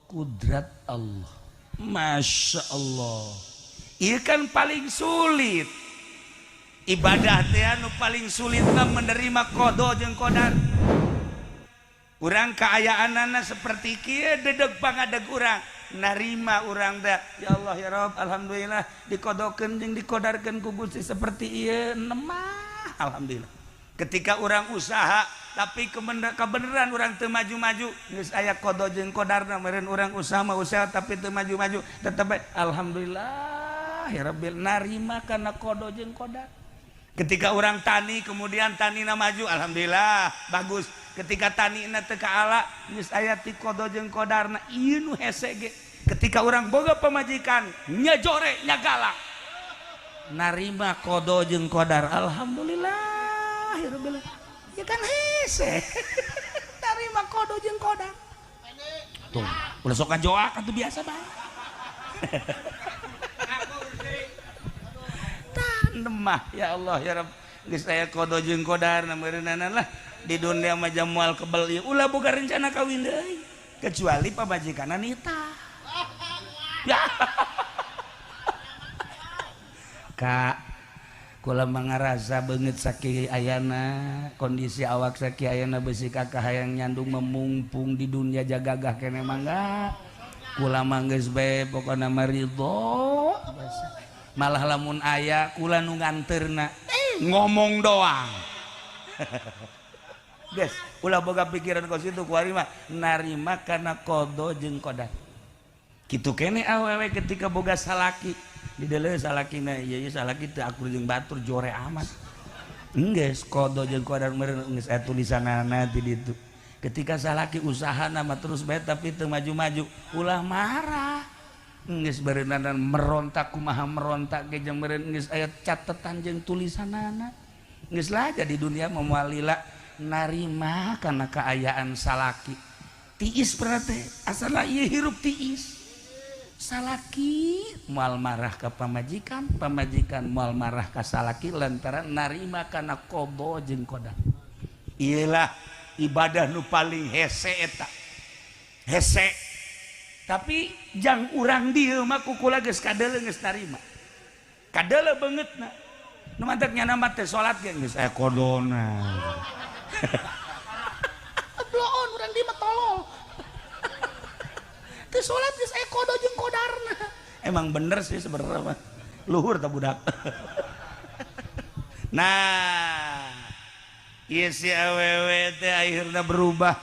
Kudrat Allah. Masya Allah. Ieu kan paling sulit. Ibadah teh anu paling sulit mah menerima qada jeung qadar. Urang kaayaanana seperti kieu dedeg pangadeg urang narima urang teh ya Allah ya Rabb, alhamdulillah dikodokeun jeung dikodarkeun ku Gusti seperti ieu nemah, alhamdulillah. Ketika urang usaha tapi kebenaran urang teu maju-maju, geus aya qada jeung qadarna meureun, urang usaha mah usaha tapi teu maju-maju, tetep bae alhamdulillah ya Rabbil, narima kana qada jeung qadar. Ketika urang tani, kemudian tanina maju, alhamdulillah bagus. Ketika tanina teu kaala, geus aya ti qada jeung qadarna. Ieu nu hese ge ketika urang boga pamajikan nya jore nya galak, narima qada jeung qadar, alhamdulillah ya rabbil, ya kan hese narima qada jeung qadar. Tuh ulah sok ngajoak atuh, biasa bae. Tah ya Allah ya Rabb, geus aya qada jeung qadar meureunana lah di dunia mah moal kebel ieu, ulah boga rencana kawin deui kecuali pamajikanna nitah ya. Kak, kula mangarasa beungeut sakieu ayana, kondisi awak sakieu ayana, beusi kakak hayang nyandung memungpung di dunia jagagah kene mangga. Kula mah geus bae pokona mah ridho, malah lamun aya kula nu nganterna, ngomong doang. Guys, ulah boga pikiran kos itu, kuari mah narima kana qada jeung qadar. Kitu kene awewe ketika boga salaki, dideuleu salakina ieu ieu salaki teu akur jeung batur, jore amat. Enggeus qada jeung qadar meureun, geus aya tulisanana di ditu. Ketika salaki usahana mah terus bae tapi teu maju-maju, ulah marah. Geus beureunan merontak kumaha merontak ge jeung meureun geus aya catetan jeung tulisanana. Geus lah jadi dunia mah moal lila, narima kana kaayaan salaki. Tiis berarti asal ieu hirup tiis. Salaki moal marah ka pamajikan, pamajikan moal marah ka salaki lantaran narima kana qada jeung qadar. Iyalah ibadah nu paling hese eta. Hese. Tapi jang urang dieu mah kukula geus kadeuleu geus narima. Kadeuleu beungeutna. Nu mantak nyana mah teh salat ge geus aya qadona. Bloon urang dieu mah tolol. Teu salat geus aya qada jeung qadarna. Emang bener sih sebenarnya mah. Luhur tah budak. Nah, ieu si awewe teh akhirna berubah.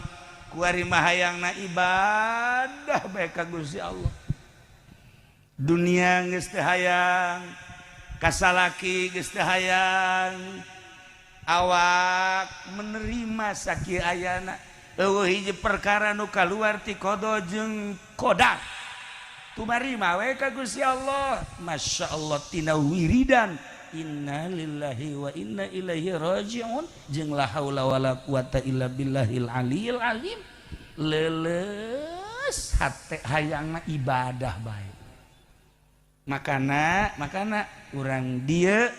Kuari mah hayangna ibadah bae ka Gusti Allah. Dunia geus teu hayang, kasalaki geus teu hayang, awak menerima sakieu ayana. Eueuh hiji perkara nu kaluar ti qada jeung qadar. Tumarima we ka Gusti Allah. Masya Allah tina wiridan inna lillahi wa inna ilaihi rajiun jeung la haula wala quwata illa billahil aliyil azim. Leuleus hate hayangna ibadah bae. Makana urang dieu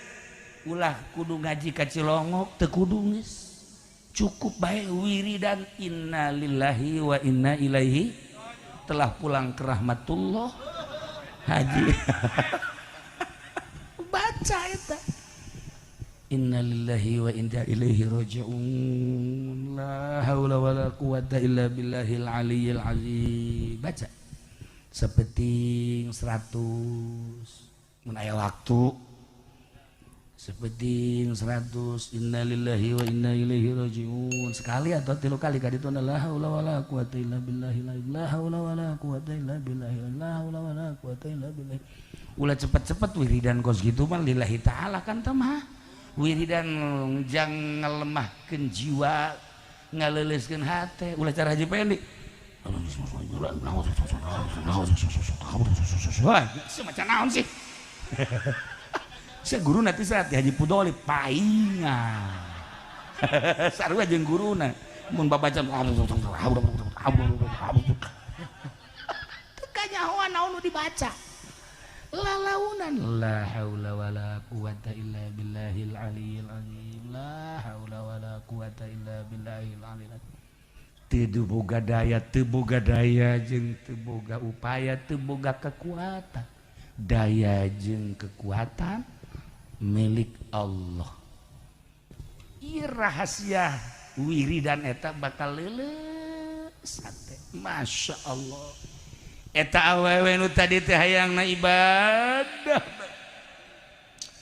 ulah kudu ngaji ka Cilongok, teu kudu geus. Cukup bae wiridan inna lillahi wa inna ilaihi, telah pulang ke rahmatullah haji. Baca eta inna lillahi wa inna ilaihi raji'un, la haula wala quwata illa billahil aliyil azim. Baca sepeting 100 mun aya waktu, sepeting 100 inna lillahi wa inna ilaihi raji'un sekali atau 3 kali ka ditu, la haula wala quwata illa billahi, la haula wala quwata illa billahi, la haula wala quwata illa billahi. Ulah cepet-cepet wiridan kos gitu mah lillahi ta'ala kan teh mah wiridan jang ngalemahkeun jiwa, ngaleuleuskeun hate. Ulah cara Haji Pendi. Wah, semacam naon sih? Saya guru nanti saat Haji Pudoli paingan. Sarua jeung guruna. Mun babaca teu kanyahoan naon nu dibaca. Lalaunan la haula wala quwata illa billahil aliyil azim, la haula wala quwata illa billahil aliyil azim. Teu boga daya, teu boga daya jeung teu boga upaya, teu boga kekuatan. Daya jeung kekuatan milik Allah. Ieu rahasia wiridan eta bakal leuleus hate. Masya Allah. Eta awewe nu tadi teh hayangna ibadah.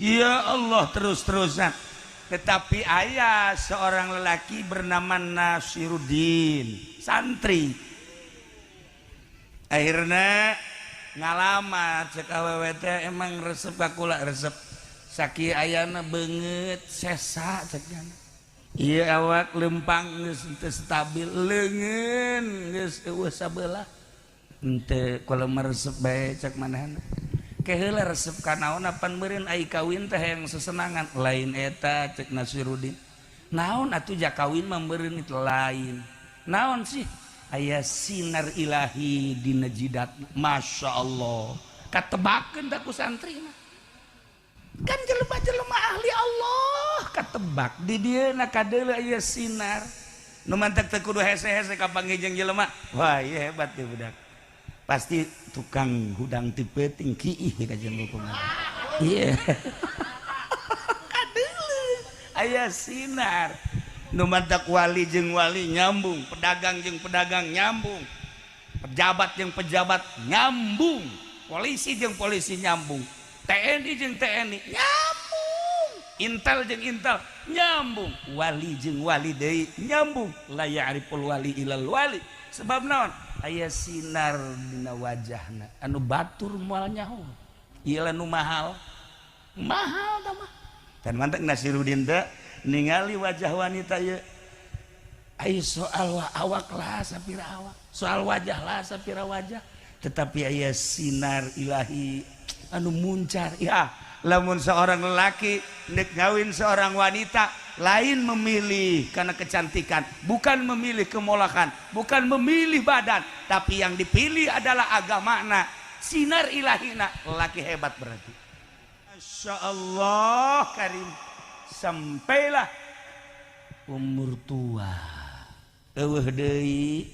Ya Allah terus-terusan. Tetapi ayah seorang lelaki bernama Nasiruddin, santri. Akhirnya ngalamat cek awewe teh emang resep ka kula resep. Sakieu ayana beungeut sesa cek jana. Ieu awak lempang geus teu stabil, leungeun geus eueuh sabelah. Henteu kulemah resep bae cek manehna. Keheula resep ka naon apan meureun ai kawin teh hayang sesenangan lain eta cek Nasiruddin. Naon atuh ja kawin mah meureun itu lain. Naon sih? Aya sinar ilahi dina jidatna. Masya Allah. Katebakeun tah ku santri mah. Kan jelema-jelema ahli Allah katebak di dieu na kadeuleu aya sinar. Nu mantek teu kudu hese-hese ka panggih jeung jelema. Wah, ieu hebat ieu budak. Pasti tukang hudang ti peuting kiih ka jeung hukuman. Iya. Kadeuleu aya sinar. Nu mantak wali jeung wali nyambung, pedagang jeung pedagang nyambung, pejabat jeung pejabat nyambung, polisi jeung polisi nyambung, TNI jeung TNI nyambung, Intel jeung Intel nyambung, wali jeung wali deui nyambung, la ya'riful wali ilal wali. Sebab naon? Aya sinar dina wajahna anu batur moal nyaho. Ieu nu mahal. Mahal tah mah. Dan mantak Nasiruddin teh ningali wajah wanita ieu ai soal awak lah sapira awak, soal wajah lah sapira wajah, tetapi aya sinar ilahi anu muncar. Ya, lamun seorang lelaki nek ngawin seorang wanita lain memilih karena kecantikan, bukan memilih kemolakan, bukan memilih badan, tapi yang dipilih adalah agamana, sinar ilahina. Lelaki hebat berarti. Masya Allah karim. Sampailah umur tua eueuh deui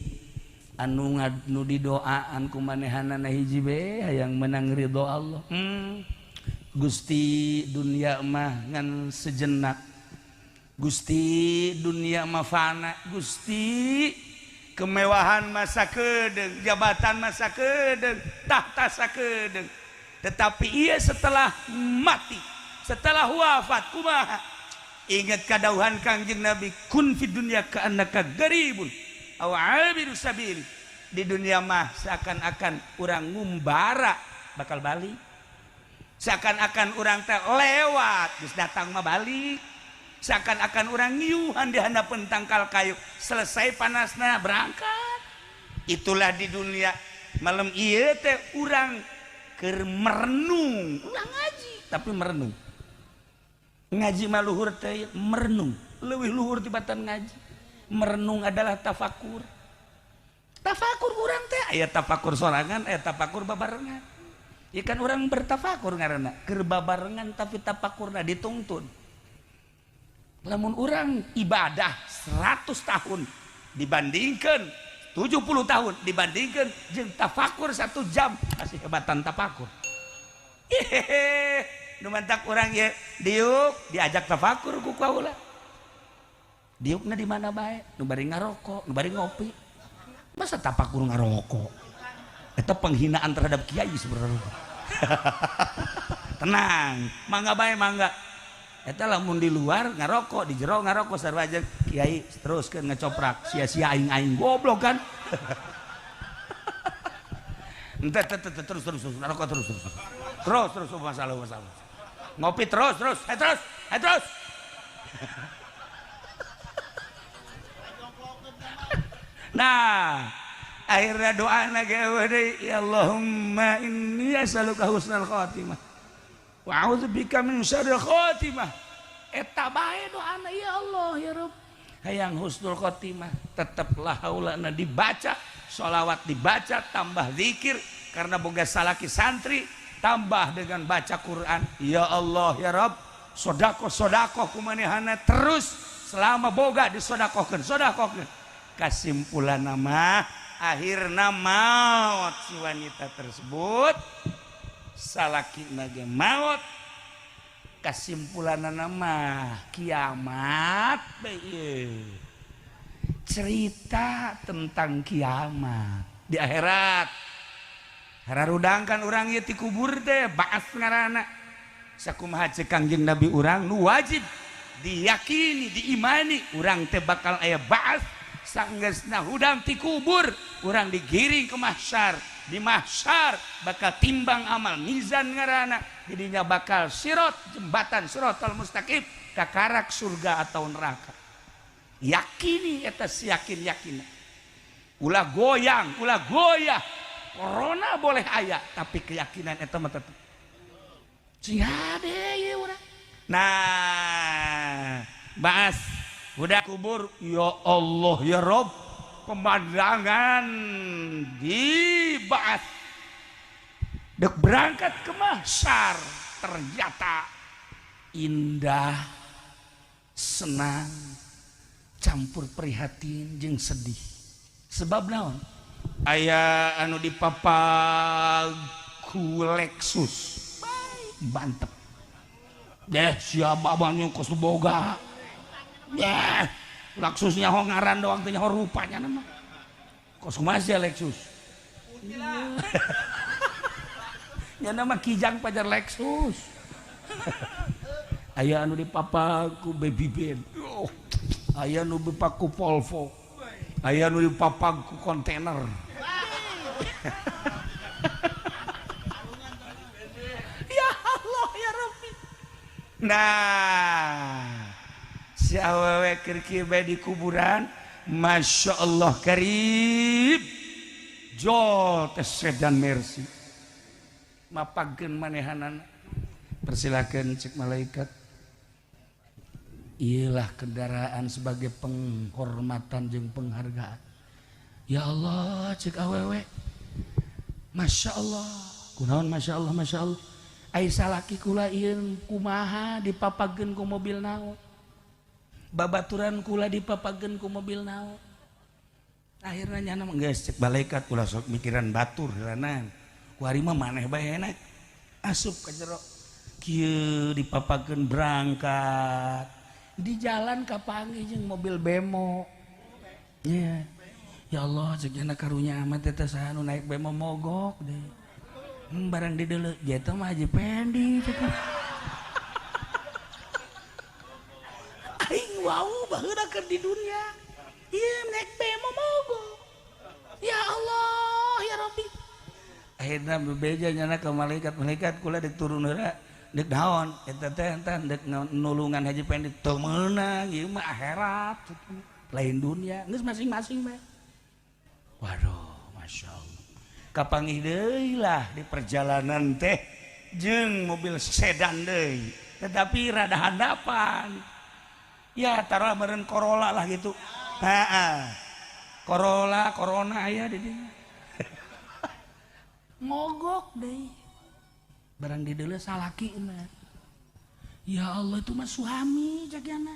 anu nu didoaan ku manehanana hiji be hayang menang ridho Allah. Gusti dunia mah ngan sejenak, Gusti dunia mah fana, Gusti kemewahan masa kedeung, jabatan masa kedeung, tahta sakedeung. Tetapi ia setelah mati, setelah wafat kumaha? Ingat kadauhan Kangjeng Nabi, kun fid dunya ka'annaka garibun aw 'abiru sabil. Di dunia mah seakan-akan urang ngumbara bakal balik, seakan-akan urang teh lewat geus datang mah balik, seakan-akan urang ngiuhan di handapeun tangkal kayu, selesai panasna berangkat. Itulah di dunia. Malam ieu teh urang keur merenung, urang ngaji tapi merenung. Ngaji mah luhur teh merenung, leuwih luhur tibatan ngaji. Merenung adalah tafakur. Tafakur urang teh aya tafakur sorangan, aya tafakur babarengan. Ya kan urang bertafakur ngaranna, keur babarengan tapi tafakurna dituntun. Lamun urang ibadah 100 tahun dibandingkan 70 tahun dibandingkan jeung tafakur 1 jam, masih hebatan tafakur. Hehehe, nu mantak urang ye diuk diajak tafakur ku kaula. Diukna di mana bae? Nu bari ngarokok, nu bari ngopi. Masa tafakur ngarokok? Eta penghinaan terhadap kiai sebenarnya. Tenang, mangga bae mangga. Eta lamun di luar ngarokok, di jero ngarokok sarua jeung kiai teruskeun ngecoprak, sia-sia aing-aing goblok kan. Ente terus terus terus ngarokok terus terus. Terus terus masalah masalah. Ngopi terus terus, hai terus, hai terus. Nah, akhirnya doa ge deui, ya Allahumma inni as'aluka husnal khatimah wa a'udzubika min syarril khatimah. Eta bae doana, ya Allah ya Rabb, hayang husnul khatimah. Teteplah haulana dibaca, sholawat dibaca, tambah zikir karena boga salaki santri, tambah dengan baca Quran. Ya Allah ya Rabb, sodakoh sodakoh kumanehana terus selama boga disodakohkeun, sodakohkeun. Kesimpulan nama akhirna maut si wanita tersebut, salaki ge maut. Kesimpulan nama kiamat bae, cerita tentang kiamat di akhirat. Hararudang kan urang ieu ti kubur teh baas ngaranna. Sakumaha ceuk Kangjeng Nabi urang nu wajib diyakini, diimani urang teh bakal aya baas. Sanggeusna hudang ti kubur urang digiring ke mahsyar, di mahsyar bakal timbang amal, mizan ngaranna, jadinya bakal sirot, jembatan siratal mustaqim kakarak surga atau neraka. Yakini eta yakin-yakin, ulah goyang, ulah goyah. Corona boleh aya tapi keyakinan eta mah tetep sing hade ieu urang. Nah, baas udah kubur, ya Allah ya Rob, pemandangan di baas dek berangkat ke mahsyar ternyata indah, senang, campur prihatin jeung sedih. Sebab naon? Aya anu dipapag ku Lexus mantep deh, siapa abangnya kos boga deh Lexusnya ho ngaran doang teh nyaho rupanya nama kos kumaha sia Lexus nya nama Kijang pajar Lexus. Aya anu dipapag ku Baby Ben, oh, aya anu dipapag ku Volvo, aya anu dipapag ku kontainer. Ya Allah ya Rabbi. Nah, si awewe keur kieu bae di kuburan, Masya Allah karib jol teh sedan Mercy mapagkeun manehanana. Persilakeun cek malaikat, iyalah kendaraan sebagai penghormatan jeung penghargaan. Ya Allah cek awewe, Masya Allah, kunaon Masya Allah, Masya Allah. Ai salaki kula ieu kumaha dipapageun ku mobil naon, babaturan kula dipapageun ku mobil naon. Akhirna nyana mah geus cek malaikat ulah sok mikiran batur heulanan, ku ari mah maneh bae enak asup ka jero kieu dipapageun berangkat. Di jalan kapanggih jeung mobil bemo. Yeah. Ya Allah cek jana karunya amat eta saha nu naik bemo mogok deh. Barang dideuleu eta mah Haji Pendi cek. Aing wau baheula keur di dunia. Ieu naik bemo mogok. Ya Allah ya Rabbi. Akhirna bebeja nyana ka malaikat, malaikat kula deuk turun heula. Dek naon eta teh entan dek nulungan Haji Pendi teu meunang ieu mah akhirat lain dunia geus masing-masing bae. Waduh Masya Allah, kapanggih deui lah di perjalanan teh jeung mobil sedan deui tetapi rada handapan ya taruh meureun Corolla lah gitu. Heeh, Corolla Corona aya di dieu mogok deui. Barang dideuleu salaki mah. Ya Allah itu mah suami jagana.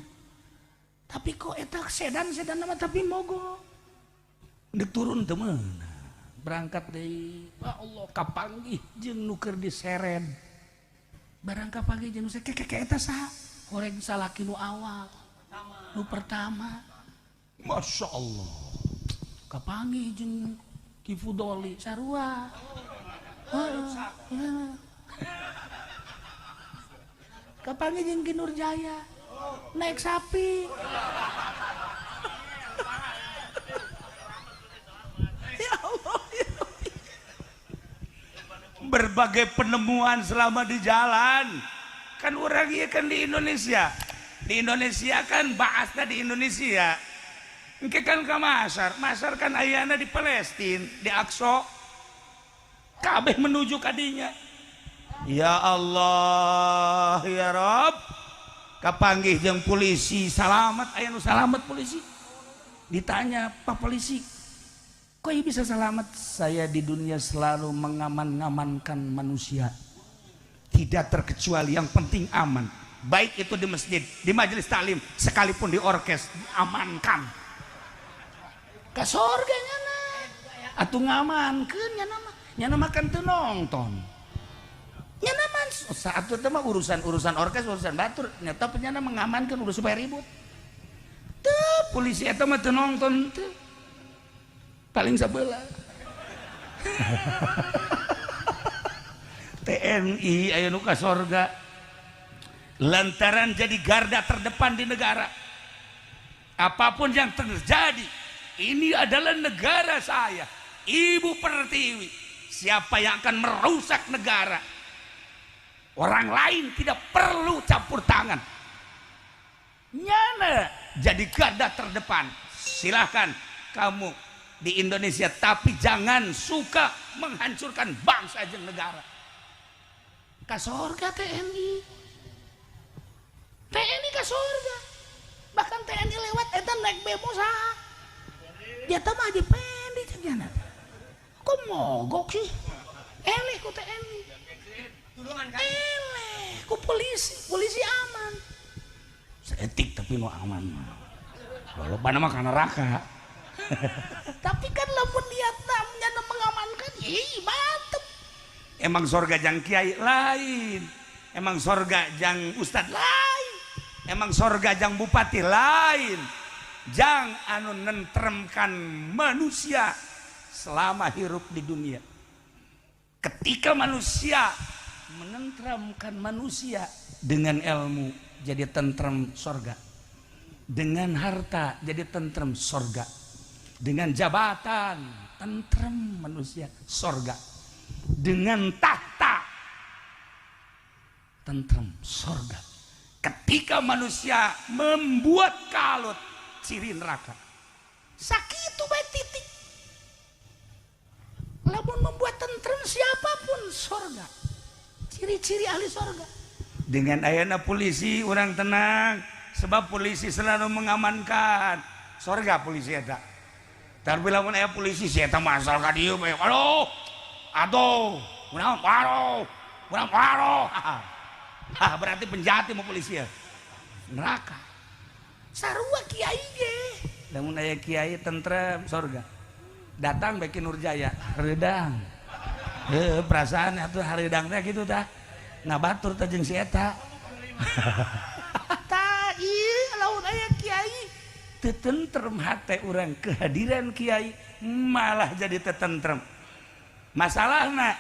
Tapi kok eta sedan-sedan mah tapi mogok. Dek turun teu meunang. Berangkat deui. Ya Allah kapanggih jeung nu keur diseret. Barang kapanggih jeung nu keke eta saha? Horeng salaki nu awal. Nu pertama. Masya Allah. Kapanggih jeung Ki Fudoli sarua. Heeh. Kapanggih jeung Ki Nurjaya naik sapi. Ya Allah, ya Allah. Berbagai penemuan selama di jalan. Kan orang ieu kan di Indonesia. Di Indonesia kan baasna di Indonesia. Engke kan ka Masar, Masar kan ayana di Palestina, di Aqsa. Kabeh menuju kadinya. Ya Allah ya Rob, kapanggih jeung polisi salamet, aya nu salamet polisi. Ditanya, Pak polisi, kok ieu bisa salamet? Saya di dunia selalu mengaman-ngamankan manusia, tidak terkecuali, yang penting aman. Baik itu di masjid, di majelis taklim, sekalipun di orkes, amankan. Ka sorga nyana. Atuh ngamankeun nyana mah. Nyana mah kan teu nonton. Nyana mah saat itu mah urusan-urusan orkes, urusan batur, nyata nyana mengamankan udah supaya ribut. Teu polisi eta mah teu nonton teu. Paling sabelah. TNI aya nu ka sorga lantaran jadi garda terdepan di negara. Apapun yang terjadi, ini adalah negara saya, Ibu Pertiwi. Siapa yang akan merusak negara? Orang lain tidak perlu campur tangan. Nyana jadi garda terdepan. Silahkan kamu di Indonesia, tapi jangan suka menghancurkan bangsa dan negara. Ka sorga TNI. TNI ka sorga. Bahkan TNI lewat eta naik bemo saha. Dia teh mah Haji Pendi cek nyana. Kok mogok sih? Eleh ku TNI. Eleh ku polisi, polisi aman. Seetik tapi nu aman. Walaupun mah ka neraka. Tapi kan lamun niatna nyana mengamankan, ih mantep. Emang sorga jang kiai lain, emang sorga jang ustad lain, emang sorga jang bupati lain, jang anu nentremkan manusia selama hirup di dunia. Ketika manusia menentramkan manusia dengan ilmu jadi tentrem sorga, dengan harta jadi tentrem sorga, dengan jabatan tentrem manusia sorga, dengan tahta tentrem sorga. Ketika manusia membuat kalut, ciri neraka. Sakitu bae titik. Lamun membuat tentrem siapapun sorga. Ciri-ciri ahli sorga. Dengan ayana polisi orang tenang, sebab polisi selalu mengamankan. Sorga polisi eta. Tapi lamun aya polisi si eta masal ka dieu bae. Aduh. Aduh, kunaon paro. Kunaon paro. Ah, berarti penjahat mau polisi ya. Neraka. Sarua kiai ge. Lamun aya kiai tentrem sorga. Datang Beki Nurjaya, hareudang. Heuh, perasaan atuh hareudang teh kitu tah. Ngabatur teh jeung si eta. Tah ieu lamun aya kiai teu tentrem hate urang, kehadiran kiai malah jadi teu tentrem. Masalahna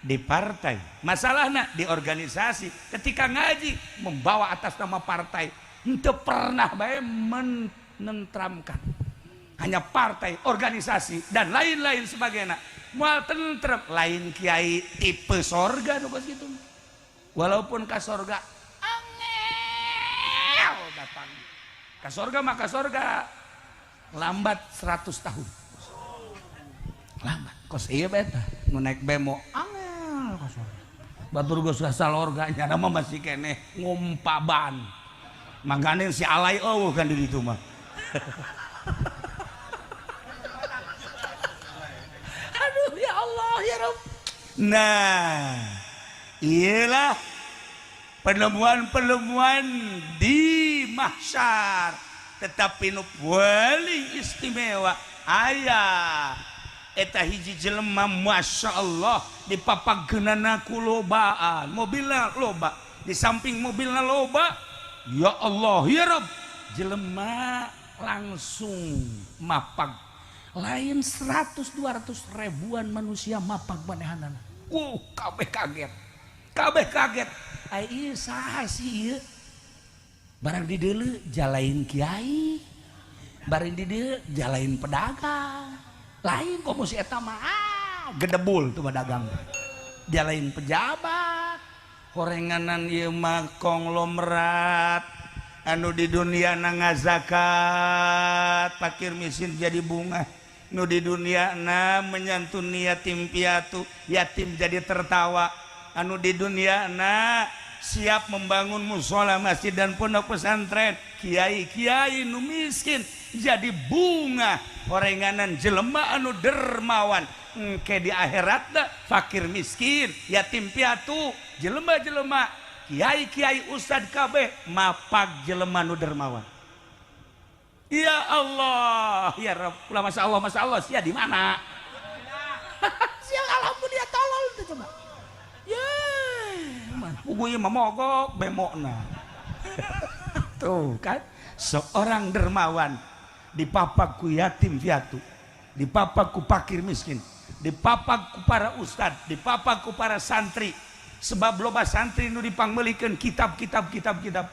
di partai, masalahna di organisasi, ketika ngaji membawa atas nama partai, henteu pernah bae menentramkan. Hanya partai, organisasi dan lain-lain sebagainya. Moal tentrem, lain kiai tipe sorga nu kos kitu. Walaupun ka sorga angel datang. Ka sorga mah ka sorga lambat 100 tahun. Lambat. Kos ieu bae tah nu naik bemo angel ka sorga. Batur geus salorga nyana mah masih keneh ngumpaban. Mangganing si alay eueuh kan di ditu mah. Aduh ya Allah ya Rabb. Nah, iyalah penemuan-penemuan di mahsyar. Tetapi nu paling istimewa aya eta hiji jelema masya Allah dipapageunana ku lobaan, mobilna loba, di samping mobilna loba, ya Allah ya Rabb, jelema langsung mapag. Lain 100-200 ribuan manusia mapag manehanana. Kabeh kaget. Kabeh kaget. Ai ieu saha sih ieu? Barang di deuleu jalain kiai. Barang di deuleu jalain pedagang. Lain komo si eta mah gedebul tuh pedagang. Jalain pejabat. Horenganan ieu mah konglomerat anu di dunia na ngazakat, fakir miskin jadi bunga. Nu di dunia na menyantuni yatim piatu, yatim jadi tertawa. Anu di dunia na siap membangun musola, masjid dan pondok pesantren, kiai-kiai nu miskin jadi bunga. Horenganan jelema anu dermawan, engke di akhiratna fakir miskin, yatim piatu, jelema-jelema, kiai-kiai ustad kabeh mapag jelema nu dermawan. Ya Allah, ya Rabb, ulah Masya Allah, Masya Allah, sia di mana? Sia alhamdulillah tolol teh coba. Ya, puguh ieu mah mogok bemokna. Tuh kan, seorang dermawan dipapak ku yatim piatu, dipapak ku fakir miskin, dipapak ku para ustad, dipapak ku para santri. Sebab loba santri nu dipangmeulikeun kitab-kitab kitab-kitab.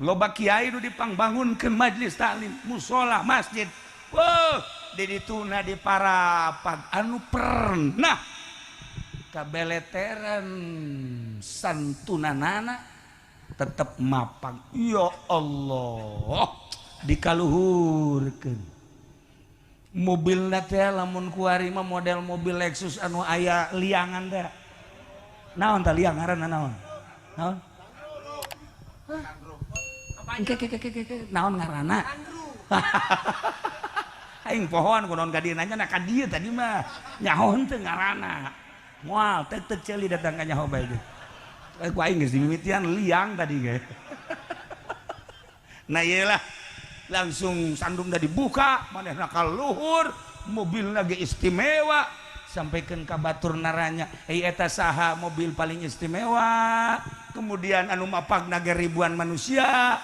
Loba kiai nu dipangbangunkeun majelis taklim, musola, masjid. Wah, di dituna di parapak anu pernah kabeleteran santunanana tetep mapag. Ya Allah, dikaluhurkeun. Mobilna teh lamun kuari mah model mobil Lexus anu aya liangan teh. Naon tah liang ngaranna naon? Naon? Ke ke ke ke naon ngaranna? Aing pohoan kunaon ka dieu nanya na ka dieu tadi mah nyaho henteu ngaranna. Moal tek tek ceuli datang ka nyaho bae ge. Ku aing geus dimimitian liang tadi ge. Nah ieu lah langsung sandungna dibuka, manehna ka luhur, mobilna ge istimewa, sampaikan ka batur naranya, "Hei eta saha mobil paling istimewa?" Kemudian anu mapagna ge ribuan manusia,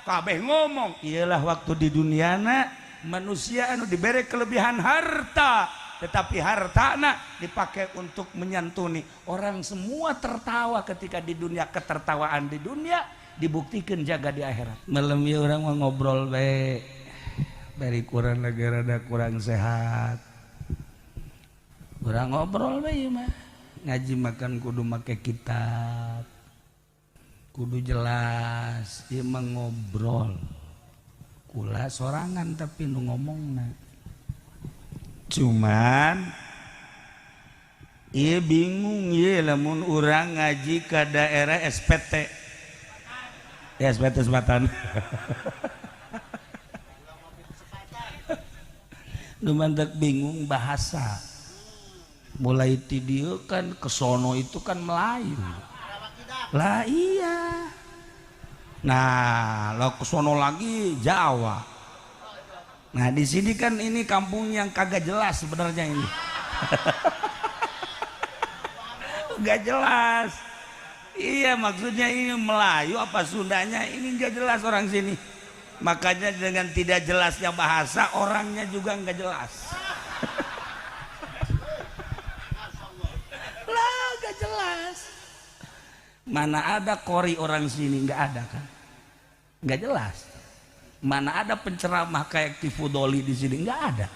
kabeh ngomong, "Iyalah waktu di duniana manusia anu diberi kelebihan harta, tetapi hartana dipakai untuk menyantuni orang." Semua tertawa ketika di dunia, ketertawaan di dunia dibuktikan jaga di akhirat. Malam ieu urang mah ngobrol bae, bari kurang lagi rada kurang sehat. Urang ngobrol bae mah. Ngaji makan kudu make kitab. Kudu jelas, ieu mah ngobrol. Kula sorangan tapi nu ngomongna. Cuman ieu bingung ieu lamun urang ngaji ka daerah SPT. Ya SPT Sepatan. Nu mantak bingung bahasa. Mulai ti dieu kan ke sono itu kan Melayu. Lah iya. Nah, lo ke sono lagi Jawa. Nah, di sini kan ini kampung yang kagak jelas sebenarnya ini. Gak jelas. Iya, maksudnya ini Melayu apa Sundanya ini gak jelas orang sini. Makanya dengan tidak jelasnya bahasa, orangnya juga nggak jelas. Lah, gak jelas. Mana ada kori orang sini, nggak ada kan? Nggak jelas. Mana ada penceramah kayak Tifudoli di sini, nggak ada.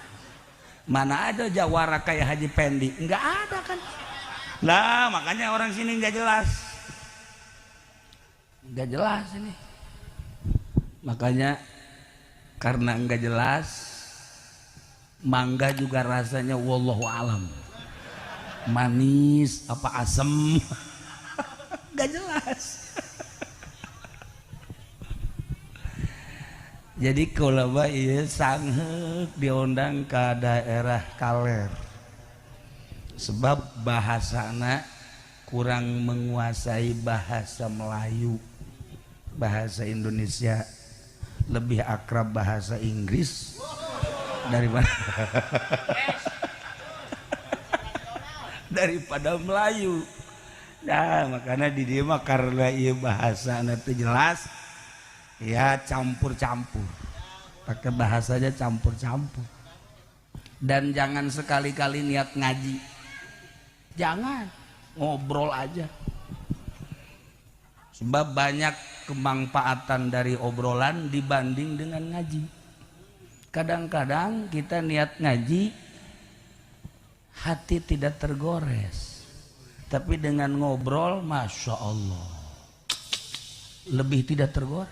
Mana ada jawara kayak Haji Pendi, nggak ada kan? Lah, makanya orang sini nggak jelas. Nggak jelas ini. Makanya karena nggak jelas, mangga juga rasanya wallahu alam. Manis apa asem? Nggak jelas. Jadi kalau ieu sangheuk diundang ke daerah Kaler. Sebab bahasana kurang menguasai bahasa Melayu, bahasa Indonesia, lebih akrab bahasa Inggris daripada daripada Melayu. Nah, makanya di dieu mah karena ieu bahasana teu jelas, ya campur-campur. Pakai bahasanya campur-campur. Dan jangan sekali-kali niat ngaji. Jangan, ngobrol aja. Sebab banyak kemanfaatan dari obrolan dibanding dengan ngaji. Kadang-kadang kita niat ngaji, hati tidak tergores. Tapi dengan ngobrol, Masya Allah, lebih tidak tergores.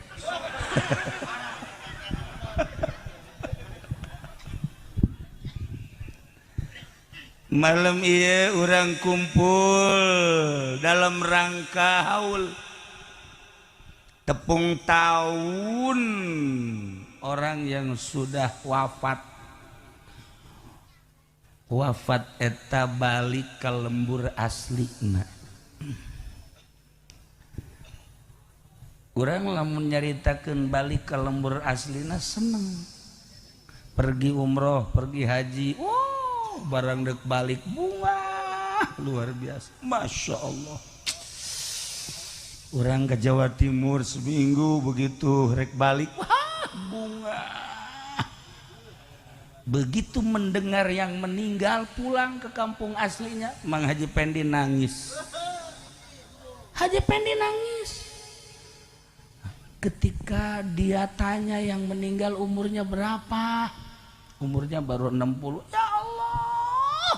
Malam iya orang kumpul dalam rangka haul tepung tahun orang yang sudah wafat. Wafat eta balik ke lembur aslina. Urang lamun nyaritakeun balik ke lembur aslina seneng. Pergi umroh, pergi haji, wow, barang dek balik bunga luar biasa. Masya Allah. Orang ke Jawa Timur seminggu begitu rek balik, wah, bunga. Begitu mendengar yang meninggal pulang ke kampung aslinya, Mang Haji Pendi nangis. Haji Pendi nangis. Ketika dia tanya yang meninggal umurnya berapa? Umurnya baru 60. Ya Allah,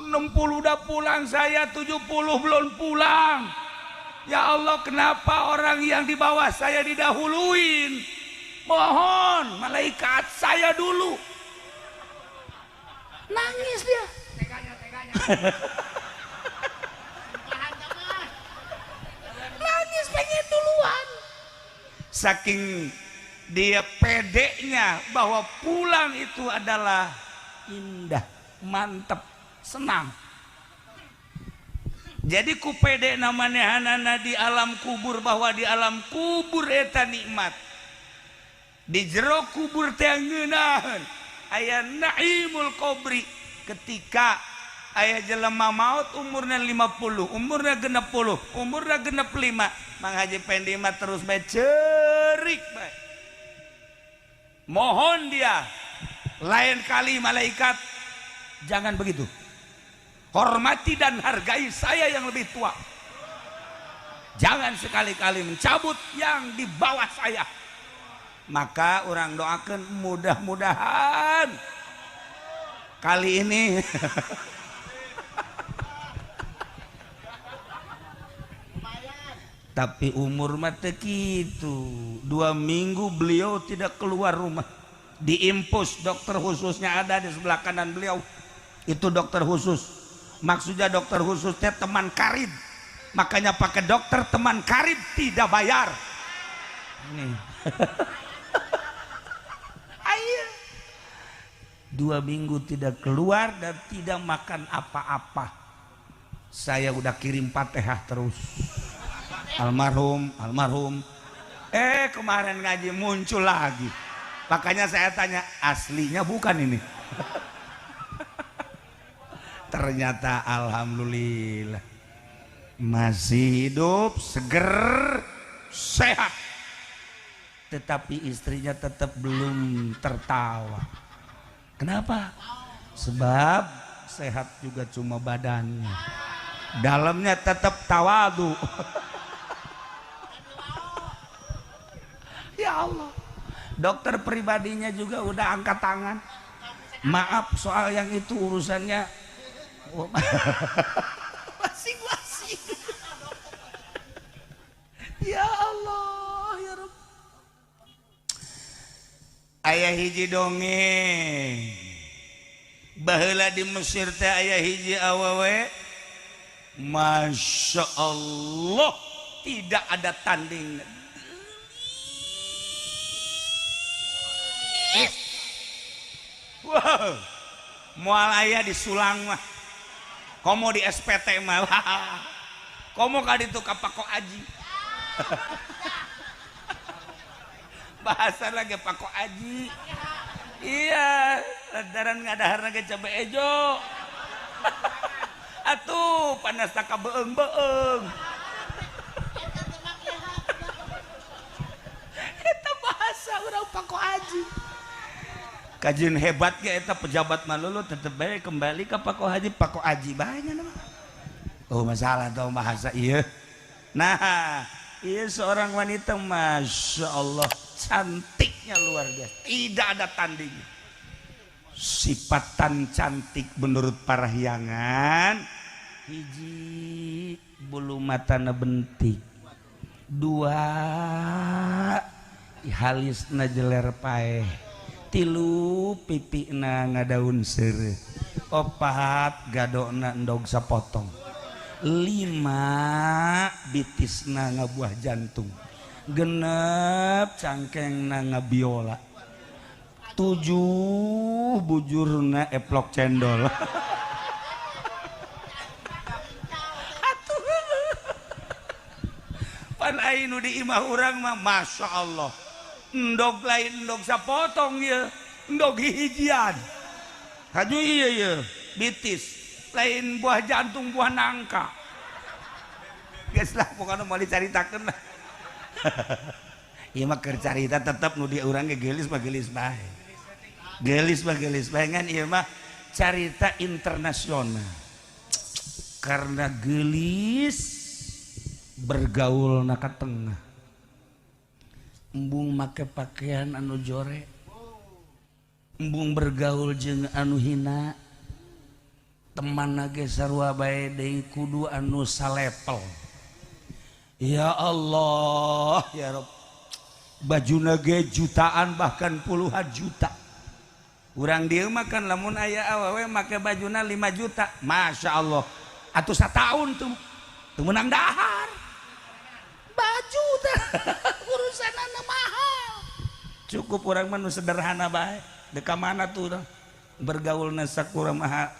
60 udah pulang, saya 70 belum pulang. Ya Allah, kenapa orang yang di bawah saya didahuluin? Mohon malaikat saya dulu. Nangis dia. Teganya, teganya. Nangis pengen duluan. Saking dia pedeknya bahwa pulang itu adalah indah, mantap, senang. Jadi ku pede manehanana di alam kubur bahwa di alam kubur eta nikmat. Di jero kubur teh ngeunaheun aya naimul qabri. Ketika aya jelema maut umurna 50, umurna 60, umurna 65, Mang Haji Pendi mah terus bae cerik bae. Mohon dia lain kali malaikat jangan begitu. Hormati dan hargai saya yang lebih tua. Jangan sekali-kali mencabut yang di bawah saya. Maka orang doakan mudah-mudahan kali ini tapi umur mah teu kitu. 2 minggu beliau tidak keluar rumah. Diimpus dokter khususnya ada di sebelah kanan beliau. Itu dokter khusus. Maksudnya dokter khususnya teman karib, makanya pakai dokter teman karib tidak bayar. Nih. Ayo. 2 minggu tidak keluar dan tidak makan apa-apa. Saya udah kirim Fatihah terus. Almarhum, almarhum. Kemarin ngaji muncul lagi. Makanya saya tanya, aslinya bukan ini. Ternyata alhamdulillah masih hidup, seger, sehat. Tetapi istrinya tetap belum tertawa. Kenapa? Sebab sehat juga cuma badannya. Dalamnya tetap tawadu. Ya Allah. Dokter pribadinya juga udah angkat tangan. Maaf soal yang itu urusannya masing-masing. Ya Allah, ya Rabb. Ayah hiji dongeng. Baheula di Mesir teh ayah hiji awewe. Masya Allah, tidak ada tanding. Wow, moal aya disulang mah. Komo di SPT mah. Komo ka ditu ka Pako Aji. Bahasa lagi Pako Aji. Iya, lantaran ngadaharna ge cabe ejo. Atuh panas tak kabeung-beung. Eta bahasa urang Pako Aji. Kajian hebat ge eta pejabat malulu tetep bae kembali ke Pako Haji, Pako Aji banyak nama. Oh masalah tau bahasa iya. Nah, iya seorang wanita masya Allah cantiknya luar biasa, tidak ada tandingnya. Sifatan cantik menurut parahyangan, hiji bulu matana bentik, dua halisna jeler paeh, tilu pipina ngadaun seureuh, opat gadokna endog sapotong, 5 bitisna ngabuah jantung, genep cangkengna ngabiola, 7 bujurna eplok cendol. Pan aing nu di imah urang mah Masya Allah. Endog lain endog sapotong ya, endog hijian. Haju iya ya, bitis. Lain buah jantung buah nangka. Geus lah pokona moal dicaritakeun lah. Ieu mah keur carita tetep nu di urang ge geulis mah geulis bae. Geulis mah geulis bae ngan ieu mah carita internasional. Karena geulis bergaul na ka tengah. Embung make pakaian anu jore, embung bergaul jeung anu hina, teman ge sarua bae deui kudu anu salepel. Ya Allah ya Rob, bajuna ge jutaan bahkan puluhan juta. Urang dieu mah kan lamun aya awewe make bajuna 5 juta, Masya Allah, atuh sataun tuh teu meunang dahar. Baju teh urusan anu mahal. Cukup orang mah nu sederhana bae. Deka mana tuh bergaulna sakura mah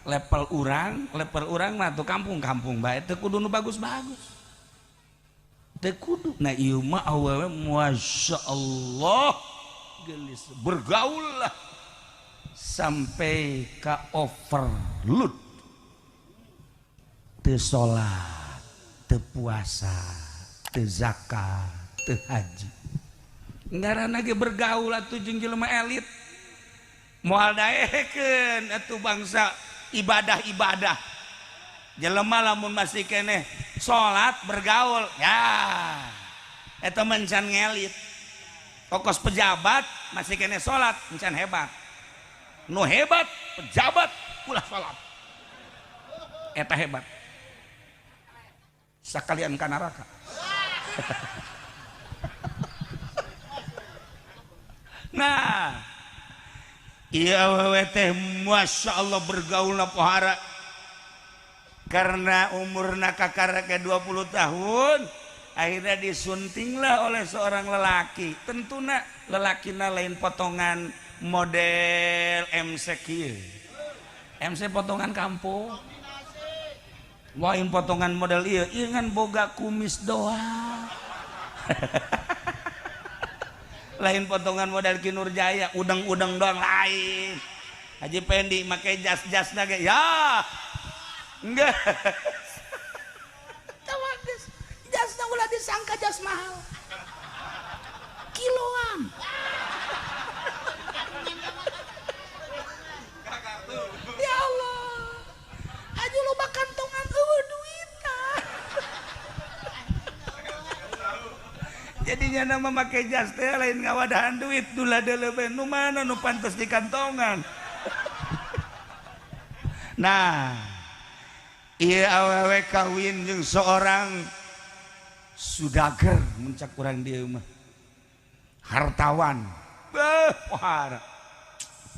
level urang mah tuh kampung-kampung bae teu kudu nu bagus-bagus. Teu kudu. Nah ieu mah awewe Masya Allah geulis bergaul lah sampai ka overload. Teu salat, teu puasa, teu zakat, teu haji. Ngaranna ge bergaul atuh jeung jelema elit. Moal daekeun atuh bangsa ibadah-ibadah. Jelema lamun masih keneh salat bergaul, ya eta mah encan ngelit. Kokos pejabat masih keneh salat encan hebat. Nu hebat pejabat ulah salat. Eta hebat. Sakalian ka neraka. Nah, iya awewe teh Masya Allah bergaulna pohara. Karena umurna kakara ke 20 tahun, akhirnya disuntinglah oleh seorang lelaki. Tentuna lelakina lain potongan model MC kieu. MC potongan kampung. Lain potongan model ieu, ieu ngan boga kumis doang. Lain potongan model Ki Nurjaya, udang-udang doang lain. Haji Pendi make jas-jas ge ya. Enggak. Tawadis. Jasna ulah disangka jas mahal. Kiloan. Ya Allah. Haji loba kantongan eueuh duitna. Jadinya nama make jas teh lain ngawadahan duit dula deuleuh nu mana nu pantes di kantongan. Nah, ieu awewe kawin jeung seorang sudager muncak urang dieu mah. Hartawan. Beuh, pohara.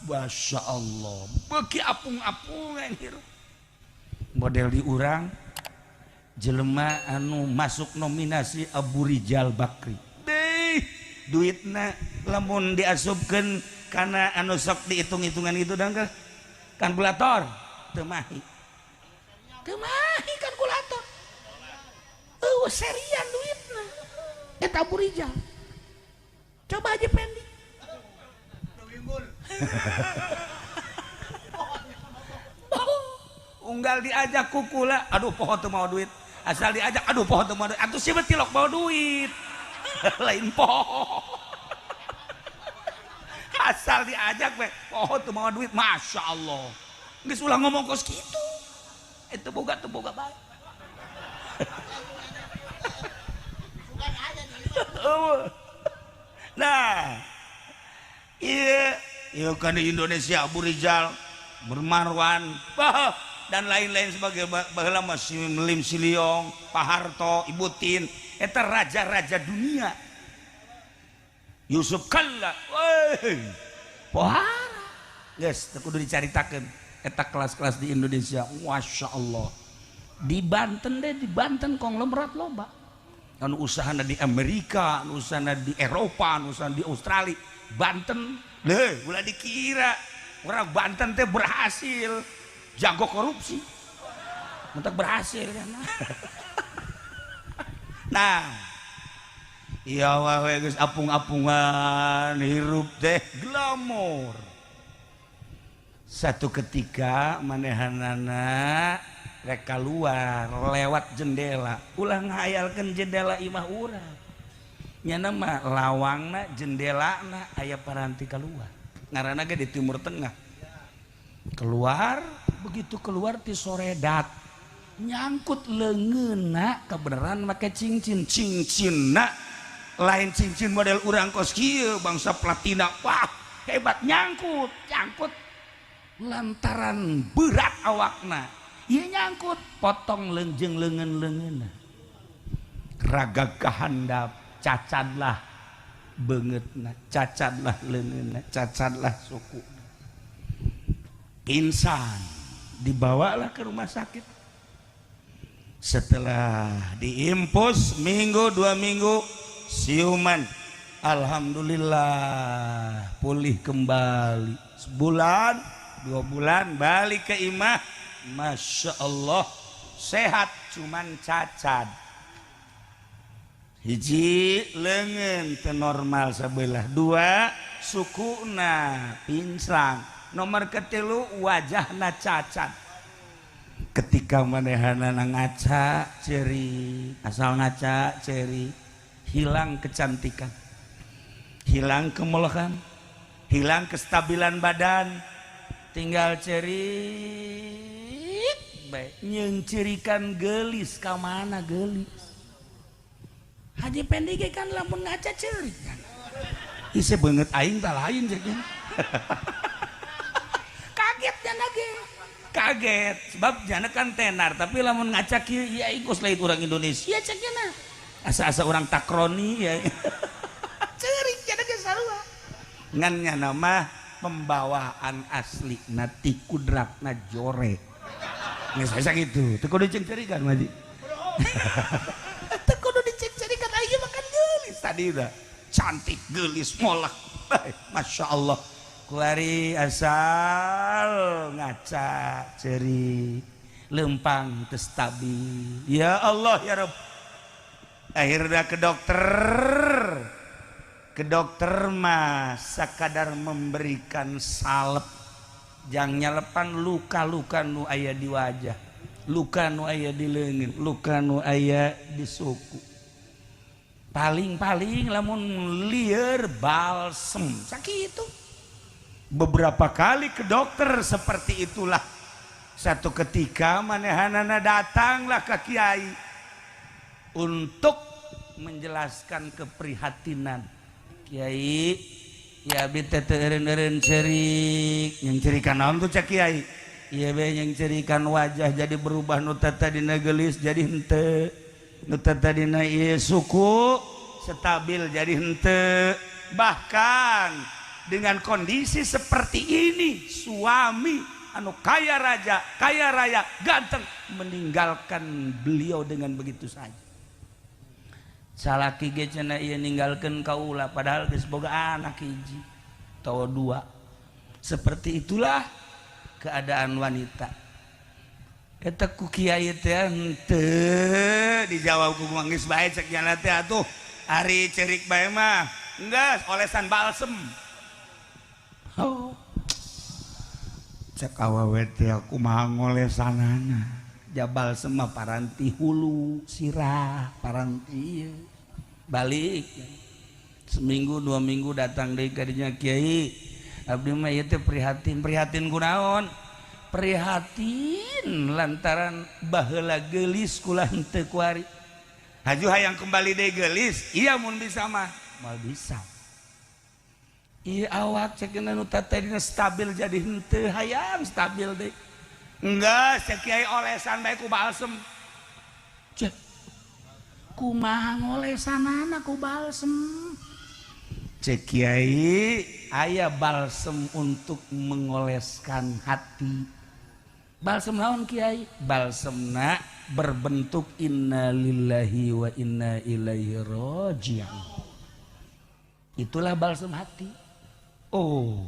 Masya Allah, beuki apung-apungan hirup. Model di urang jelema anu masuk nominasi Abu Rijal Bakri. Deh, duitna lamun diasupkeun kana anu sok dihitung-hitungan itu dangkal kalkulator teu mahi. Teu mahi kalkulator. Eueuh serian duitna. Eta Abu Rijal. Coba aja Pendi. Unggal diajak kukula, aduh poho teu mau duit. Asal diajak, aduh poho teu mau duit. Atuh sia tilok mau duit. Lain poho. Asal diajak we, poho teu mau duit. Masya Allah. Geus ulah ngomong kos kitu. Itu boga teu boga bae. Nah, iya, iya kan di Indonesia Abu Rijal, Bermarwan, bah, dan lain-lain sebagai baheula mah Lim Siliong, Pak Harto, Ibu Tin, eta raja-raja dunia. Yusuf Kalla, weh, pohara. Geus, teu kudu dicaritakeun eta kelas-kelas di Indonesia, Masya Allah. Di Banten deh, di Banten konglomerat loba. Anu usahana di Amerika, anu usahana di Eropa, anu usahana di Australia. Banten, leh, ulah dikira orang Banten teh berhasil jago korupsi, mentak berhasil kan. Nah, Iya wae geus apung-apungan hirup teh glamor. Satu ketika manehanana rek keluar lewat jendela, ulah ngahayalkeun jendela imah urang. Nyana mah lawangna jendelana aya paranti keluar. Ngaranna ge di Timur Tengah. Keluar, begitu keluar ti soredat nyangkut leungeunna, kebenaran make cincin, cincinna lain cincin model urang kos kieu bangsa platina, wah hebat, nyangkut nyangkut lantaran berat awakna ieu nyangkut potong leungjeng leungeun-leungeunna, raga kahandap, cacadlah beungeutna, cacadlah leungeunna, cacadlah suku, pingsan, dibawalah ke rumah sakit. Setelah diinfus minggu 2 minggu siuman, alhamdulillah pulih kembali. Sebulan 2 bulan balik ke imah, masya Allah sehat, cuman cacat hiji lengan normal sebelah, dua sukuna pincang, nomor ketilu wajahna cacat. Ketika manehana ngaca ceri, asal ngaca ceri, hilang kecantikan, hilang kemolekan, hilang kestabilan badan, tinggal cerik bae. Nyengcirikan gelis ka mana gelis Haji Pendi ge kan lamun ngaca ceurik kan. Isi beungeut aing tak lain cek. Kaget jana ge. Kaget sebab jana kan tenar, tapi lamun ngaca kieu ieu aing kos lain urang Indonesia cek jana. Asa-asa urang takroni ya. Ceurik jana ge sarua. Ngan nyana mah pembawaan asli nati kudratna jore. Geus bisa gitu. Teu kudu ceurik-cerikan Haji. Teu kudu dicek-cerikan, aing mah kan geulis tadi udah. Cantik, gelis, molek. Masya Allah. Kuari asal ngaca ceri lempang teu stabil. Ya Allah ya Rob. Akhirnya ke dokter. Ke dokter mah sakadar memberikan salep jang nyalepan luka-luka nu aya di wajah, luka nu aya di leungeun, luka nu aya di suku. Paling-paling lamun lieur balsem sakitu. Beberapa kali ke dokter seperti itulah. Satu ketika manehanana datanglah ke kiai untuk menjelaskan keprihatinan. Kiai, ya abi teh teu eureun-eureun ceurik. Yang cerikan naon tuh cek kiai? Iya be yang cerikan wajah jadi berubah, nu tadina geulis jadi henteu. Nu tadina ieu suku stabil jadi henteu. Bahkan dengan kondisi seperti ini suami anu kaya raja, kaya raya, ganteng meninggalkan beliau dengan begitu saja. Salaki ge cenah ieu ninggalkeun kaula padahal geus boga anak hiji atau dua. Seperti itulah keadaan wanita. Eta ku kiai teh henteu dijawab ku geus bae cek nyana teh atuh ari cerik bae mah geus olesan balsem. Oh. Cek awewe teh kumaha ngolesanana. Ja balsem mah paranti hulu, sirah, paranti ieu. Balik seminggu 2 minggu datang deui ka dinya, kiai abdi mah ieu teh prihatin. Prihatin kunaon? Prihatin lantaran baheula geulis kula henteu kuari. Haju hayang kembali deui geulis? Iya, mun bisa mah. Moal bisa. Ieu awak cek nu tadina stabil jadi henteu, hayang stabil deui. Enggak cek kiai olesan bae ku balsem. Cek kumaha ngolesanana ku balsem? Cek kiai aya balsem untuk mengoleskan hati. Balsem naon, kiai? Balsemna berbentuk innalillahi wa inna ilaihi raji'un. Itulah balsem hati. Oh,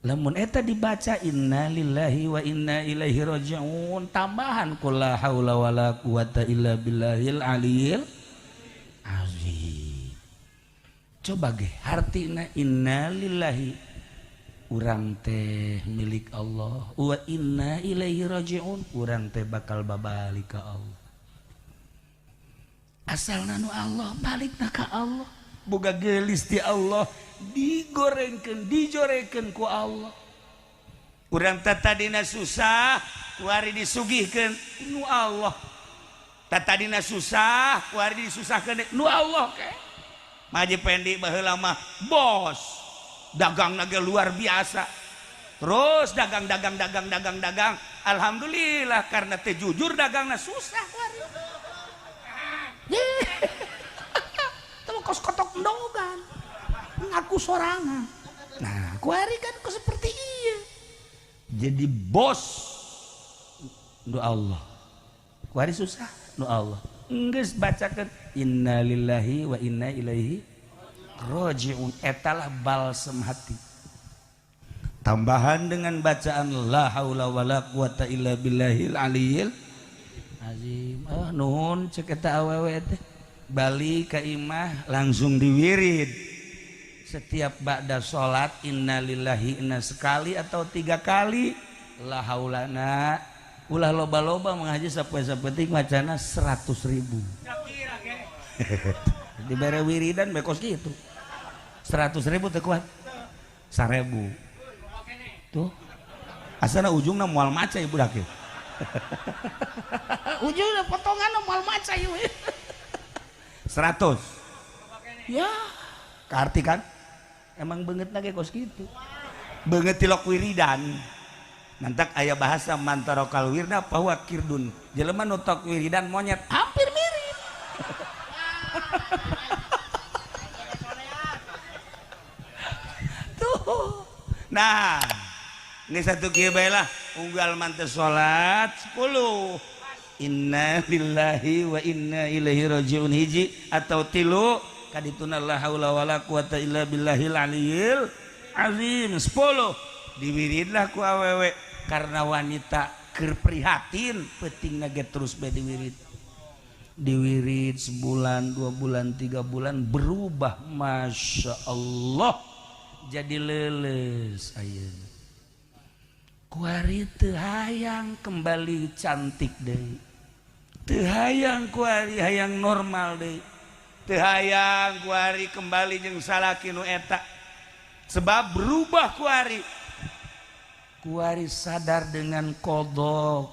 lamun eta dibaca innalillahi wa inna ilaihi raji'un tambahan qul la haula wala quwata illa billahil aliyil azim. Coba ge hartina innalillahi urang teh milik Allah wa inna ilaihi rajiun, urang teh bakal babalik ka Allah. Asalna nu Allah balikna ka Allah. Boga geulis ti Allah digorengkeun dijorekeun ku Allah. Urang teh tadina susah kuari disugihkeun nu Allah. Tadina susah kuari disusahkeun nu Allah ke. Maji Pendi baheula mah bos dagang ge luar biasa. Terus dagang dagang dagang dagang dagang, alhamdulillah karena teh jujur dagangna susah kuari. Teu kos kotok endogan. Ngaku sorangan. Nah, kuari kan kok seperti iya. Jadi bos nu Allah. Kuari susah nu Allah. Enggeus bacakeun innalillahi wa inna ilaihi rajiun, etalah balsem hati. Tambahan dengan bacaan la haula wala quwata illa billahil aliyil azim. Ah nuhun cek eta awewe teh. Balik ka imah langsung diwirid. Setiap ba'da salat innalillahi inna sekali atau 3 kali, la haulana ulah loba-loba mengaji sapoe-sapoe macana 100.000. Dibere wiridan bekos gitu. 100.000 teu kuat. 1.000. Tuh. Asana ujungna moal maca ieu budak ieu. Ujungna potonganna moal maca ieu. 100. Ya, kaarti kan? Emang beungeutna ge kos kitu. Beungeut tilok wiridan. Mantak aya bahasa mantarokal wirda bahwa kirdun. Jelema nu tok wiridan monyet hampir mirip. Tuh. Nah, ini satu kieu bae lah, unggal manteu salat 10. Inna lillahi wa inna ilaihi rajiun hiji atau 3 kadituna la haula wala quwata illa billahil aliyil azim 10. Diwiridlah ku awewe karena wanita keur prihatin peutingna ge terus bae diwirid. Diwirid sebulan, 2 bulan, 3 bulan berubah, masya Allah jadi leuleus ayeuna. Kuari teu hayang kembali cantik deui. Teu hayang kuari hayang normal deui. Teu hayang kuari kembali jeung salaki nu eta. Sebab berubah kuari. Kuari sadar dengan qada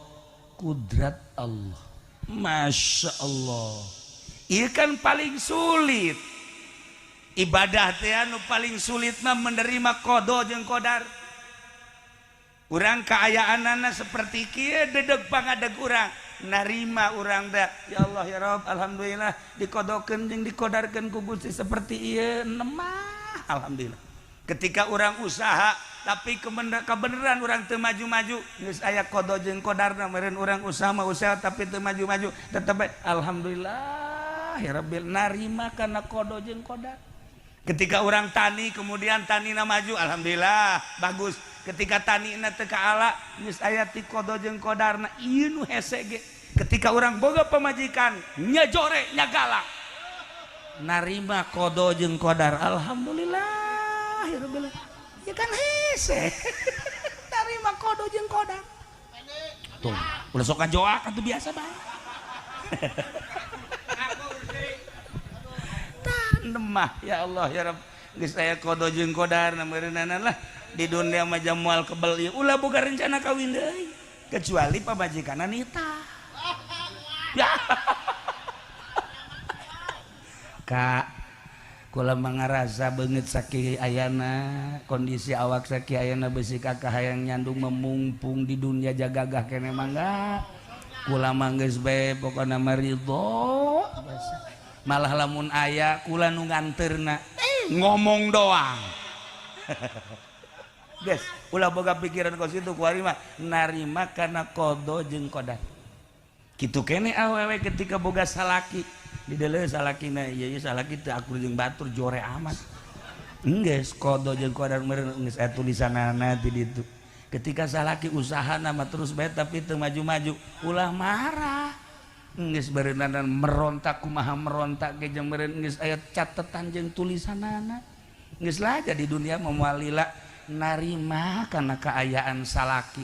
kudrat Allah. Masya Allah. Ieu kan paling sulit. Ibadah teh anu paling sulit mah menerima qada jeung qadar. Urang kaayaanana seperti kieu dedeg pangadeg urang narima urang teh ya Allah ya Rabb alhamdulillah dikodokeun jeung dikodarkeun ku Gusti seperti ieu nemah alhamdulillah. Ketika urang usaha tapi kebenaran urang teu maju-maju geus aya qada jeung qadarna meureun urang usaha mah usaha tapi teu maju-maju tetep alhamdulillah ya Rabbil narima kana qada jeung qadar. Ketika orang tani kemudian tanina maju alhamdulillah bagus. Ketika tanina teu kaala geus aya ti qada jeung qadarna ieu nu hese ge. Ketika orang boga pamajikan nyajore nyagalak narima qada jeung qadar alhamdulillah ya rabbil ya kan hese narima qada jeung qadar. Tuh ulah sok ngajoak atuh biasa bae. Nemah ya Allah ya Rabb geus aya qada jeung qadar meureunana lah di dunia mah moal kebel ieu ulah boga rencana kawin deui kecuali pamajikanna nita. Ya. Kak kula mangarasa beungeut sakieu ayana kondisi awak sakieu ayana beusi kakak hayang nyandung memungpung di dunia jagagah kene mangga kula mah geus bae pokona mah ridho. Malah lamun aya kula nu nganterna ngomong doang. Guys, ulah boga pikiran kos itu kuari mah narima kana qada jeung qadar. Kitu kene awewe ketika boga salaki dideuleu salakina ieu ieu salaki teu akur jeung batur jore amat. Enggeus qada jeung qadar meureun geus aya tulisanana di ditu. Ketika salaki usahana mah terus bae tapi teu maju-maju, ulah marah. Geus beureunan merontak kumaha merontak ge jeung meureun geus aya catetan jeung tulisanana. Geus lah jadi dunia mah moal lila narima kana kaayaan salaki.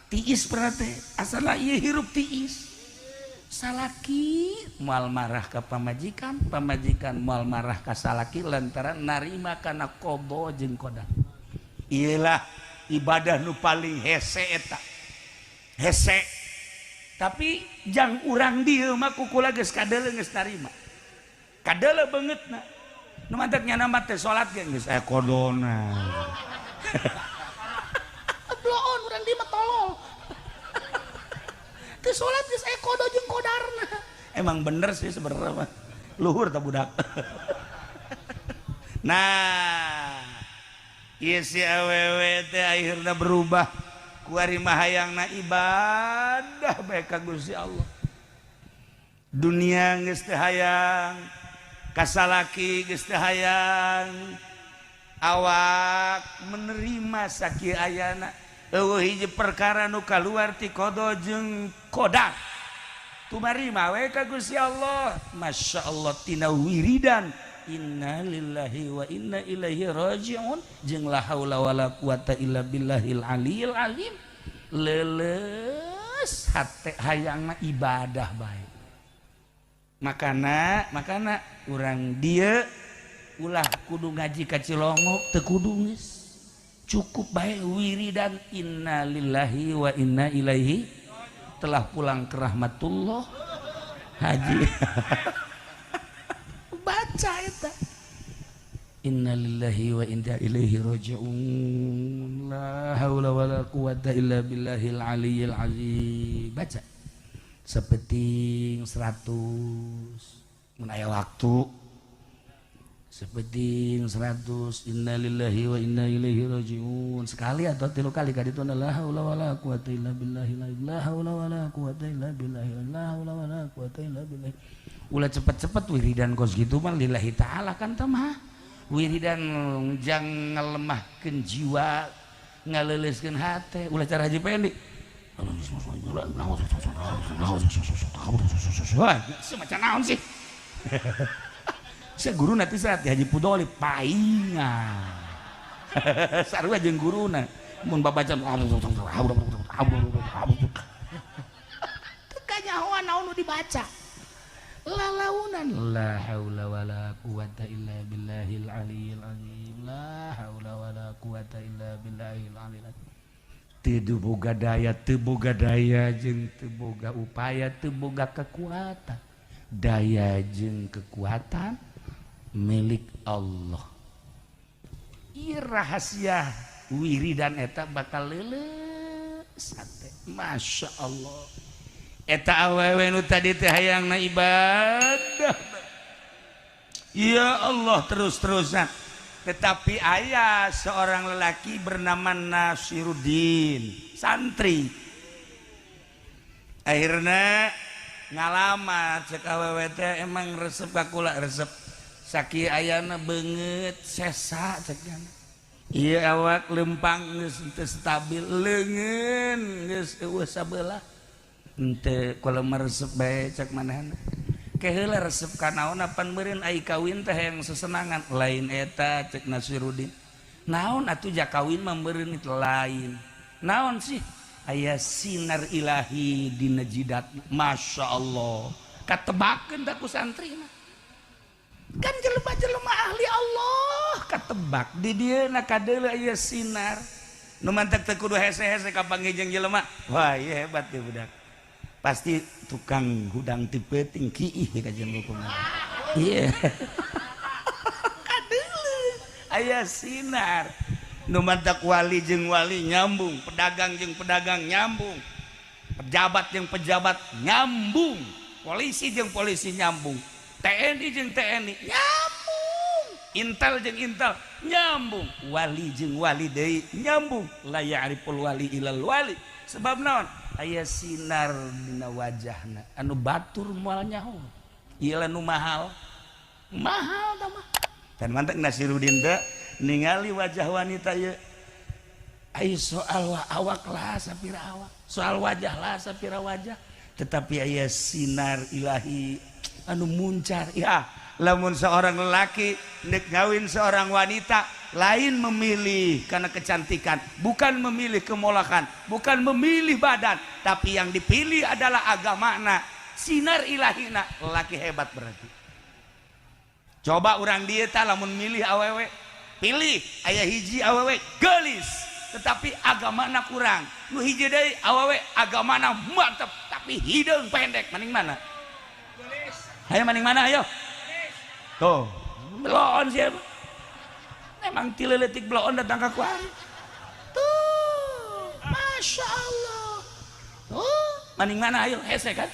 Tiis berarti asal ieu hirup tiis. Salaki moal marah ka pamajikan, pamajikan moal marah ka salaki lantaran narima kana qada jeung qadar. Iyalah ibadah nu paling hese eta. Hese. Tapi jang urang dieu mah kukula geus kadeuleu geus narima. Kadeuleu beungeutna. Nu mantak nyana mah teh salat ge geus aya qadona. Bloon urang dieu mah tolol. Teu salat geus aya qada jeung qadarna. Emang bener sih sebenarnya mah. Luhur ta budak. Nah, ieu si awewe teh akhirna berubah. Kuari mah hayangna ibadah bae ka Gusti Allah. Dunia geus teu hayang, ka salaki geus teu hayang. Awak menerima sakieu ayana. Eueuh hiji perkara nu kaluar ti qada jeung qadar. Tumarima we ka Gusti Allah. Masya Allah tina wiridan inna lillahi wa inna ilaihi rajiun jeung la haula wala quwata illa billahil aliyil azim. Leuleus hate hayangna ibadah bae. Makana makana urang dieu ulah kudu ngaji ka Cilongok teu kudu geus. Cukup bae wiridan inna lillahi wa inna ilaihi telah pulang ke rahmatullah haji. Baca eta inna lillahi wa inna ilaihi raji'un la haula wala quwata illa billahil aliyil azim. Baca sepeting 100 mun aya waktu sepeting 100 inna lillahi wa inna ilaihi raji'un sekali atau 3 kali ka ditu la haula wala quwata illa billahi la haula wala quwata illa billahi la haula wala quwata illa billah. Ulah cepet-cepet wiridan kos gitu mah lillahi ta'ala kan teh mah wiridan jang ngalemahkeun jiwa ngaleuleuskeun hate ulah cara Haji Pendi. Wah, semacam naon sih? Saya guru nanti saat Haji Pudoli paingan. Sarua jeung guruna mun babaca teu kanyahoan naon nu dibaca. Lalaunan la haula wala quwata illa billahil aliyil azim la haula wala quwata illa billahil aliyil azim. Teu boga daya, teu boga daya jeung teu boga upaya, teu boga kekuatan. Daya jeung kekuatan milik Allah. Ieu rahasia wiridan eta bakal leuleus hate. Masya Allah. Eta awewe nu tadi teh hayangna ibadah. Ya Allah terus-terusan. Tetapi aya seorang lelaki bernama Nasiruddin, santri. Akhirnya ngalamat cek awewe teh emang resep ka kula resep. Sakieu ayana beungeut sesa cek nya. Ieu awak lempang geus teu stabil, leungeun geus eueuh sabelah. Henteu kula resep bae cek manehna. Keheula resep ka naon apan meureun ai kawin teh hayang sesenangan lain eta cek Nasiruddin. Naon atuh ja kawin mah meureun itu lain. Naon sih? Aya sinar ilahi dina jidat. Masya Allah. Katebakeun da ku santri mah. Kan jelema-jelema ahli Allah katebak di dieu na kadeuleu aya sinar. Nu mantak teu kudu hese-hese ka panggih jeung jelema. Wah, ieu hebat ieu budak. Pasti tukang hudang ti peuting kiih ka jeung kumaha. Iya. Kadeuleu aya sinar. Nu mantak wali jeung wali nyambung, pedagang jeung pedagang nyambung, pejabat jeung pejabat nyambung, polisi jeung polisi nyambung, TNI jeung TNI nyambung, Intel jeung Intel nyambung, wali jeung wali deui nyambung, la ya'riful wali ilal wali. Sebab naon? Aya sinar dina wajahna anu batur moal nyaho. Ieu nu mahal. Mahal tah mah. Dan mantak Nasiruddin teh ningali wajah wanita ieu. Ai soal awak lah sapira awak, soal wajah lah sapira wajah. Tetapi aya sinar ilahi anu muncar. Ya, lamun seorang lelaki nek ngawin seorang wanita lain memilih karena kecantikan, bukan memilih kemolakan, bukan memilih badan, tapi yang dipilih adalah agamana, sinar ilahina. Lelaki hebat berarti. Coba urang dieu tah lamun milih awewe, pilih aya hiji awewe geulis tetapi agamana kurang, nu hiji deui awewe agamana mantep tapi hideung pendek, maning mana? Ayo maning mana ayo? Tuh, bloon siapa? Emang ti leutik bloon datang ka kuari. Tuh, Masya Allah. Tuh, maning mana ayo? Hese kan?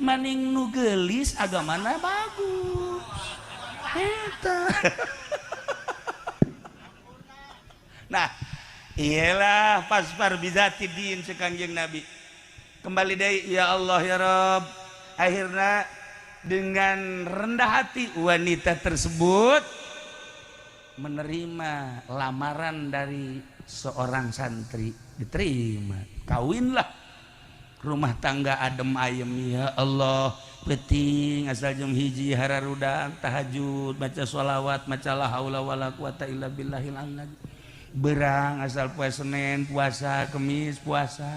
Maning nu geulis agamana bagus. Eta. Nah, iyalah fasfar bizati din cek Kangjeng Nabi. Kembali deui ya Allah ya Rabb. Akhirna dengan rendah hati wanita tersebut menerima lamaran dari seorang santri, diterima, kawinlah, rumah tangga adem ayem. Ya Allah, penting asal jam hiji hararudang tahajud, baca sholawat, maca la haula wala quwata illa billahil azim. Berang asal poe Senin puasa, Kemis puasa.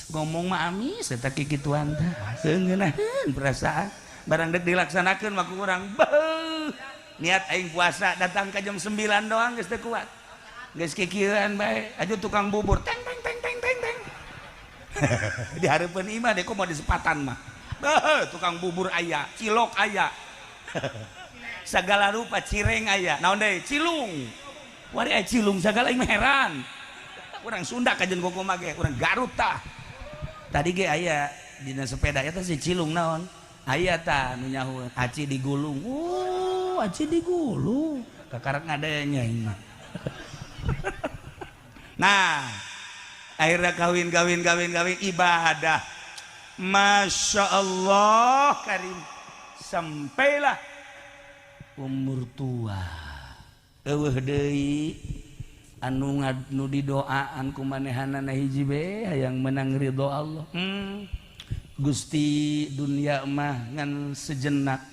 Ngomong mah amis eta kikituan teh. Ngeunaheun perasaan. Barang dek dilaksanakeun mah ku urang. Beuh. Niat aing puasa datang ke jam 9 doang geus teu kuat. Geus kikieuan bae. Aju tukang bubur teng teng teng teng teng teng. Di hareupeun imah deh komo di sepatan mah. Beuh, tukang bubur aya, cilok aya. Sagala rupa cireng aya. Naon deui? Cilung. Wari aya cilung sagala aing mah heran. Urang Sunda kajen komo ge, urang Garut tah. Tadi ge aya dina sepeda eta si cilung naon? Aya tah nu nyahueun, aci digulung. Oh, aci digulung. Kakarak ngadanya aing mah. Nah, akhirnya kawin kawin kawin kawin ibadah. Masya Allah karim. Sampailah umur tua. Eueuh deui anu nu didoaan ku manehanana hiji be hayang menang ridho Allah. Gusti dunia mah ngan sejenak.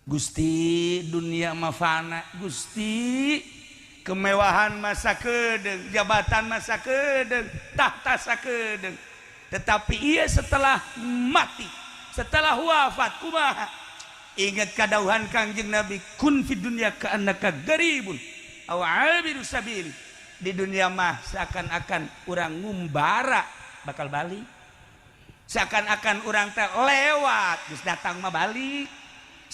Gusti dunia mah fana. Gusti kemewahan masa kedeung, jabatan masa kedeung, tahta sakedeung. Tetapi ia setelah mati, setelah wafat kumaha? Ingat kadauhan Kangjeng Nabi, kun fid dunya ka'annaka garibun aw abiru sabil. Di dunia mah seakan-akan urang ngumbara bakal balik. Seakan-akan urang teh lewat, geus datang mah balik.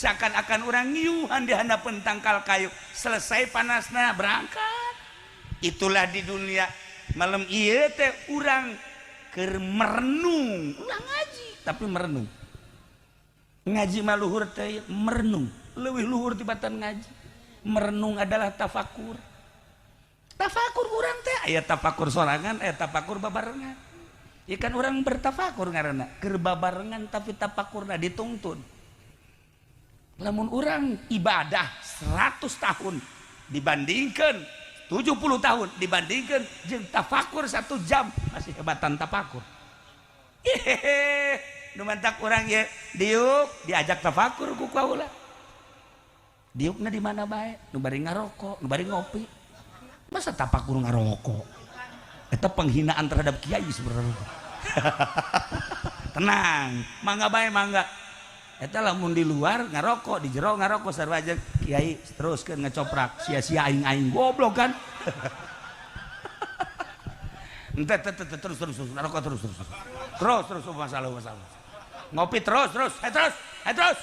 Seakan-akan urang ngiuhan di handapeun tangkal kayu, selesai panasna berangkat. Itulah di dunia. Malam ieu teh urang keur merenung, ulah ngaji tapi merenung. Ngaji mah luhur teh merenung, leuwih luhur tibatan ngaji. Merenung adalah tafakur. Tafakur urang teh aya tafakur sorangan, aya tafakur babarengan. Ya kan urang bertafakur ngaranna, keur babarengan tapi tafakurna dituntun. Lamun urang ibadah 100 tahun dibandingkan 70 tahun dibandingkan jeung tafakur 1 jam masih hebatan tafakur. Hehehe, nu mantak urang ye diuk diajak tafakur ku kaula. Diukna di mana bae? Nu bari ngarokok, nu bari ngopi. Masa tafakur ngarokok? Eta penghinaan terhadap kiai sebenarnya. Tenang, mangga bae mangga. Eta lamun di luar ngarokok, di jero ngarokok sarua aja kiai teruskeun ngecoprak, sia-sia aing-aing goblok kan. Ente terus terus terus ngarokok terus terus. Terus terus masalah masalah. Ngopi terus terus, hai terus, hai terus.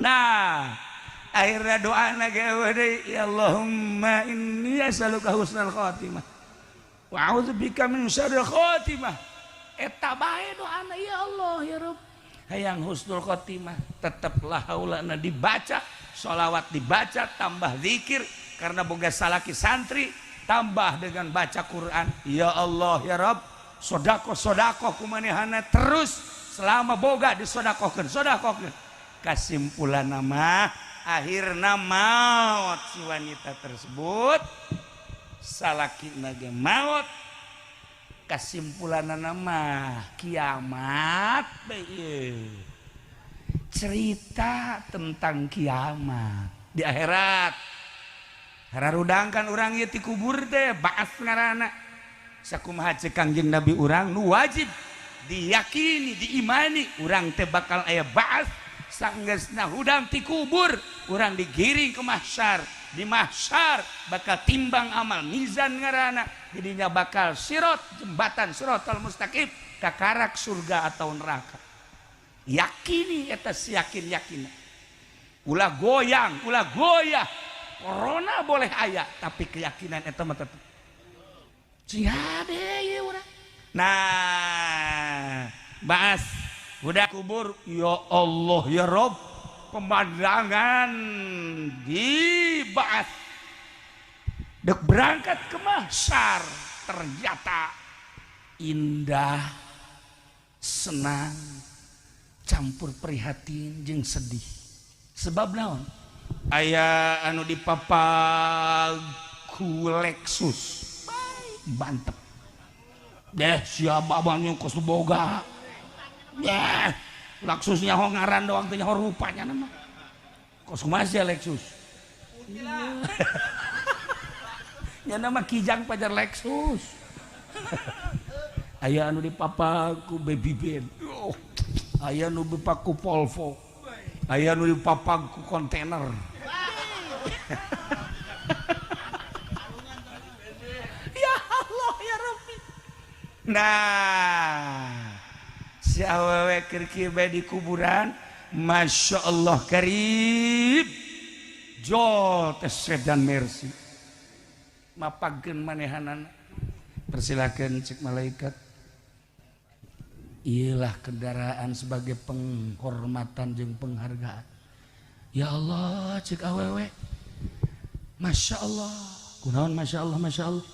Nah, akhirnya doa lagi ya Allahumma inni as'aluka husnal khatimah wa a'udzubika min syarril khatimah. Eta bae doana ya Allah ya Rabb. Hayang husnul khatimah, teteplah haulana dibaca, sholawat dibaca, tambah zikir karena boga salaki santri, tambah dengan baca Quran. Ya Allah ya Rabb, sedekah sedekah kumanehana terus selama boga disodakohkeun, sodakohkeun. Kesimpulan nama akhirna maut si wanita tersebut Salakina ge maot. Kasimpulanana mah kiamat bae ieu. Cerita tentang kiamat di akhirat. Hararudangkan urang ieu ti kubur teh baas ngaranna. Sakumaha ceuk Kangjeng Nabi urang nu wajib diyakini, diimani urang teh bakal aya baas sanggeusna hudang ti kubur, urang digiring ke mahsyar, di mahsyar bakal timbang amal mizan ngaranna, jadinya bakal sirot jembatan siratal mustaqim kakarak surga atau neraka. Yakini eta siyakin-yakinna. Ulah goyang, ulah goyah. Corona boleh aya, tapi keyakinan eta mah tetep. Cihade ieu urang. Nah, baas udah kubur, ya Allah ya Rob, pemandangan di baas dek berangkat ke mahsyar ternyata indah, senang, campur prihatin jeung sedih. Sebab naon? Aya anu dipapag ku Lexus bantep deh siapa abangnya kos boga deh Lexusnya ho ngaran doang teh ho rupanya nama kos kumaha sia Lexus nya nama Kijang pajar Lexus. Aya anu dipapag ku Baby Ben, oh, aya anu dipapag ku Volvo, aya anu dipapag ku kontainer. Ya Allah ya Rabbi. Nah, si awewe keur kieu bae di kuburan, Masya Allah karib. Jol teh sedan Mercy. Mapagkeun manehanana. Persilakeun cek malaikat. Iyalah kendaraan sebagai penghormatan jeung penghargaan. Ya Allah cek awewe. Masya Allah. Kunaon Masya Allah, Masya Allah.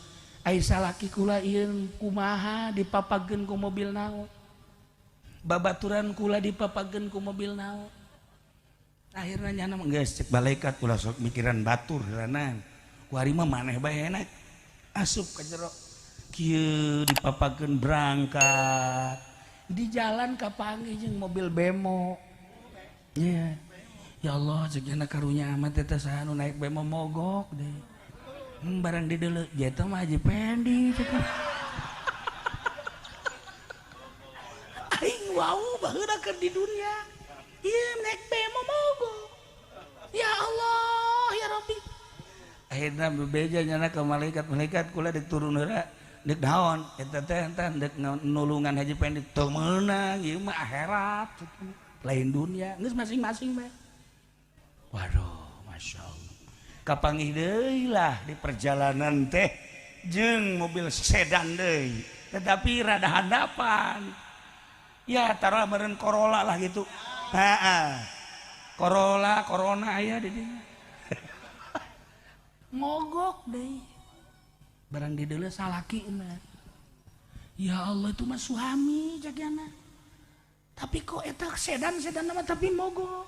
Ai salaki kula ieu kumaha dipapageun ku mobil naon? Babaturan kula dipapageun ku mobil naon? Akhirna nyana mah geus cek malaikat ulah sok mikiran batur heulanan. Ku ari mah maneh bae enak. Asup ka jero. Kieu dipapageun berangkat. Di jalan kapanggih jeung mobil bemo. Iya. Ya Allah cek nyana karunya amat teh saha nu naik bemo mogok deh. Barang dideuleu jeta mah Haji Pendi cek. Aing wau baheula keur di dunia. Ieu naik bemo mogok. Ya Allah ya Rabbi. Akhirna bebeja nyana ka malaikat, malaikat kula dek turun heula dek naon eta teh entah dek nulungan Haji Pendi teu meunang ieu mah akhirat lain dunia geus masing-masing bae. Waduh, Masya Allah. Kapanggih deui lah di perjalanan teh jeung mobil sedan deui, tetapi rada handapan. Ya taruh meureun Corolla lah gitu. Heeh. Corolla, Corona aya di dinya. Mogok deui. Barang dideuleu salakina. Ya Allah itu mah suami jagiana. Tapi kok eta sedan-sedan mah tapi mogok.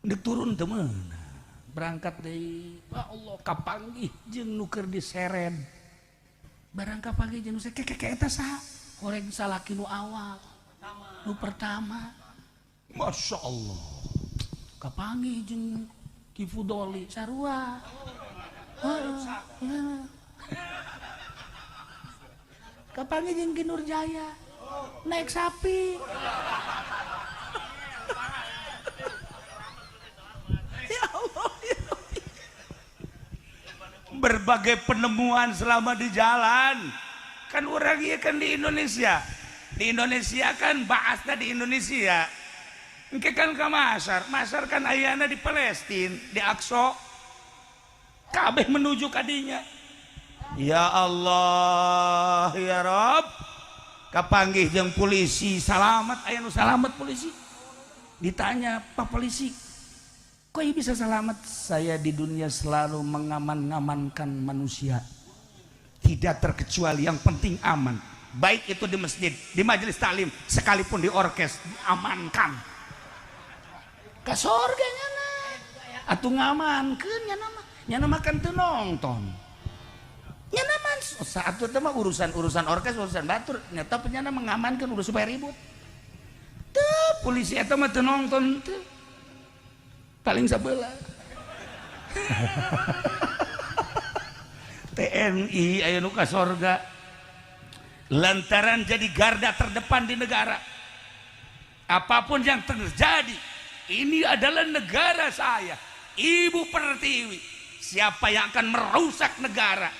Dek turun teu meunang. Berangkat deui, ya Allah kapanggih jeung nu keur diseret. Barang kapanggih jeung nu keke eta saha? Horeng salaki nu awal. Nu pertama. Masya Allah. Kapanggih jeung Ki Fudoli sarua. Heeh. Kapanggih jeung Ki Nurjaya naik sapi. Ya Allah, ya Rabbi. Berbagai penemuan selama di jalan. Kan orang ieu kan di Indonesia. Di Indonesia kan baasna di Indonesia. Engke kan ka Masar, Masar kan ayana di Palestina, di Aqsa. Kabeh menuju ka dinya. Ya Allah, ya Rob. Kapanggih jeung polisi, salamat aya nu salamat polisi. Ditanya, "Pak polisi, kok ibu bisa selamat?" Saya di dunia selalu mengaman-ngamankan manusia. Tidak terkecuali, yang penting aman. Baik itu di masjid, di majelis taklim, sekalipun di orkes, diamankan. Ke surga nyana. Atuh ngamankeun nyana mah. Nyana mah kan teu nonton. Nyana mah saat itu mah urusan-urusan orkes, urusan batur, nyata penyana mengamankan udah supaya ribut. Tuh polisi eta mah teu nonton teu. Paling sabelah. TNI aya nu ka sorga lantaran jadi garda terdepan di negara. Apapun yang terjadi, ini adalah negara saya, Ibu Pertiwi. Siapa yang akan merusak negara?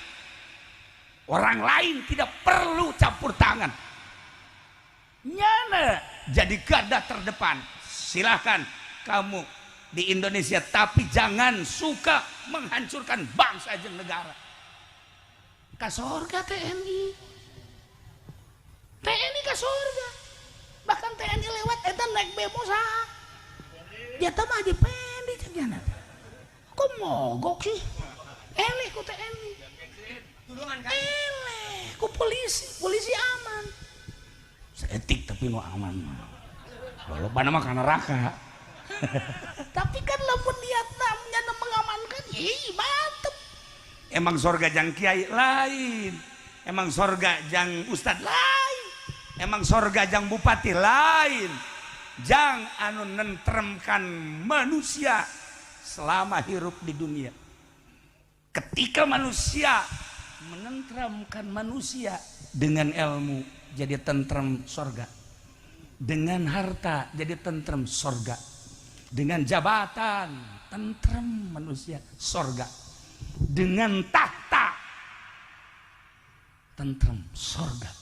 Orang lain tidak perlu campur tangan. Nyana jadi garda terdepan. Silahkan kamu di Indonesia, tapi jangan suka menghancurkan bangsa jeung negara. Ka sorga TNI. TNI ka sorga. Bahkan TNI lewat eta naik bemo saha. Dia teh mah Haji Pendi cek nyana. Kok mogok sih? Eleh ku TNI. Eleh ku polisi, polisi aman. Seetik tapi nu aman. Walaupun mah ka neraka. Tapi kan lamun niatna nyana mengamankan, ih mantep. Emang sorga jang kiai lain, emang sorga jang ustad lain, emang sorga jang bupati lain, jang anu nentremkan manusia selama hirup di dunia. Ketika manusia menentramkan manusia dengan ilmu jadi tentrem sorga, dengan harta jadi tentrem sorga, dengan jabatan tentrem manusia sorga, dengan tahta tentrem sorga.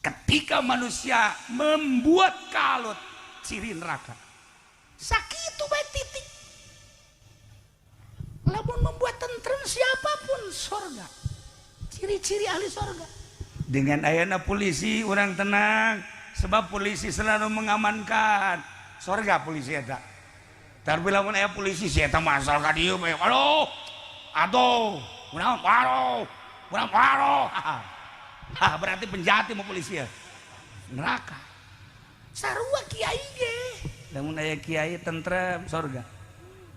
Ketika manusia membuat kalut, ciri neraka. Sakitu bae titik. Lamun membuat tentrem siapapun sorga. Ciri-ciri ahli sorga. Dengan ayana polisi orang tenang, sebab polisi selalu mengamankan. Sorga polisi eta. Tapi lamun aya polisi si eta mah asal ka dieu bae. Aduh. Aduh, kunaon paro. Kunaon paro. Ah, berarti penjahat mau polisi ya. Neraka. Sarua kiai ge. Lamun aya kiai tentrem sorga.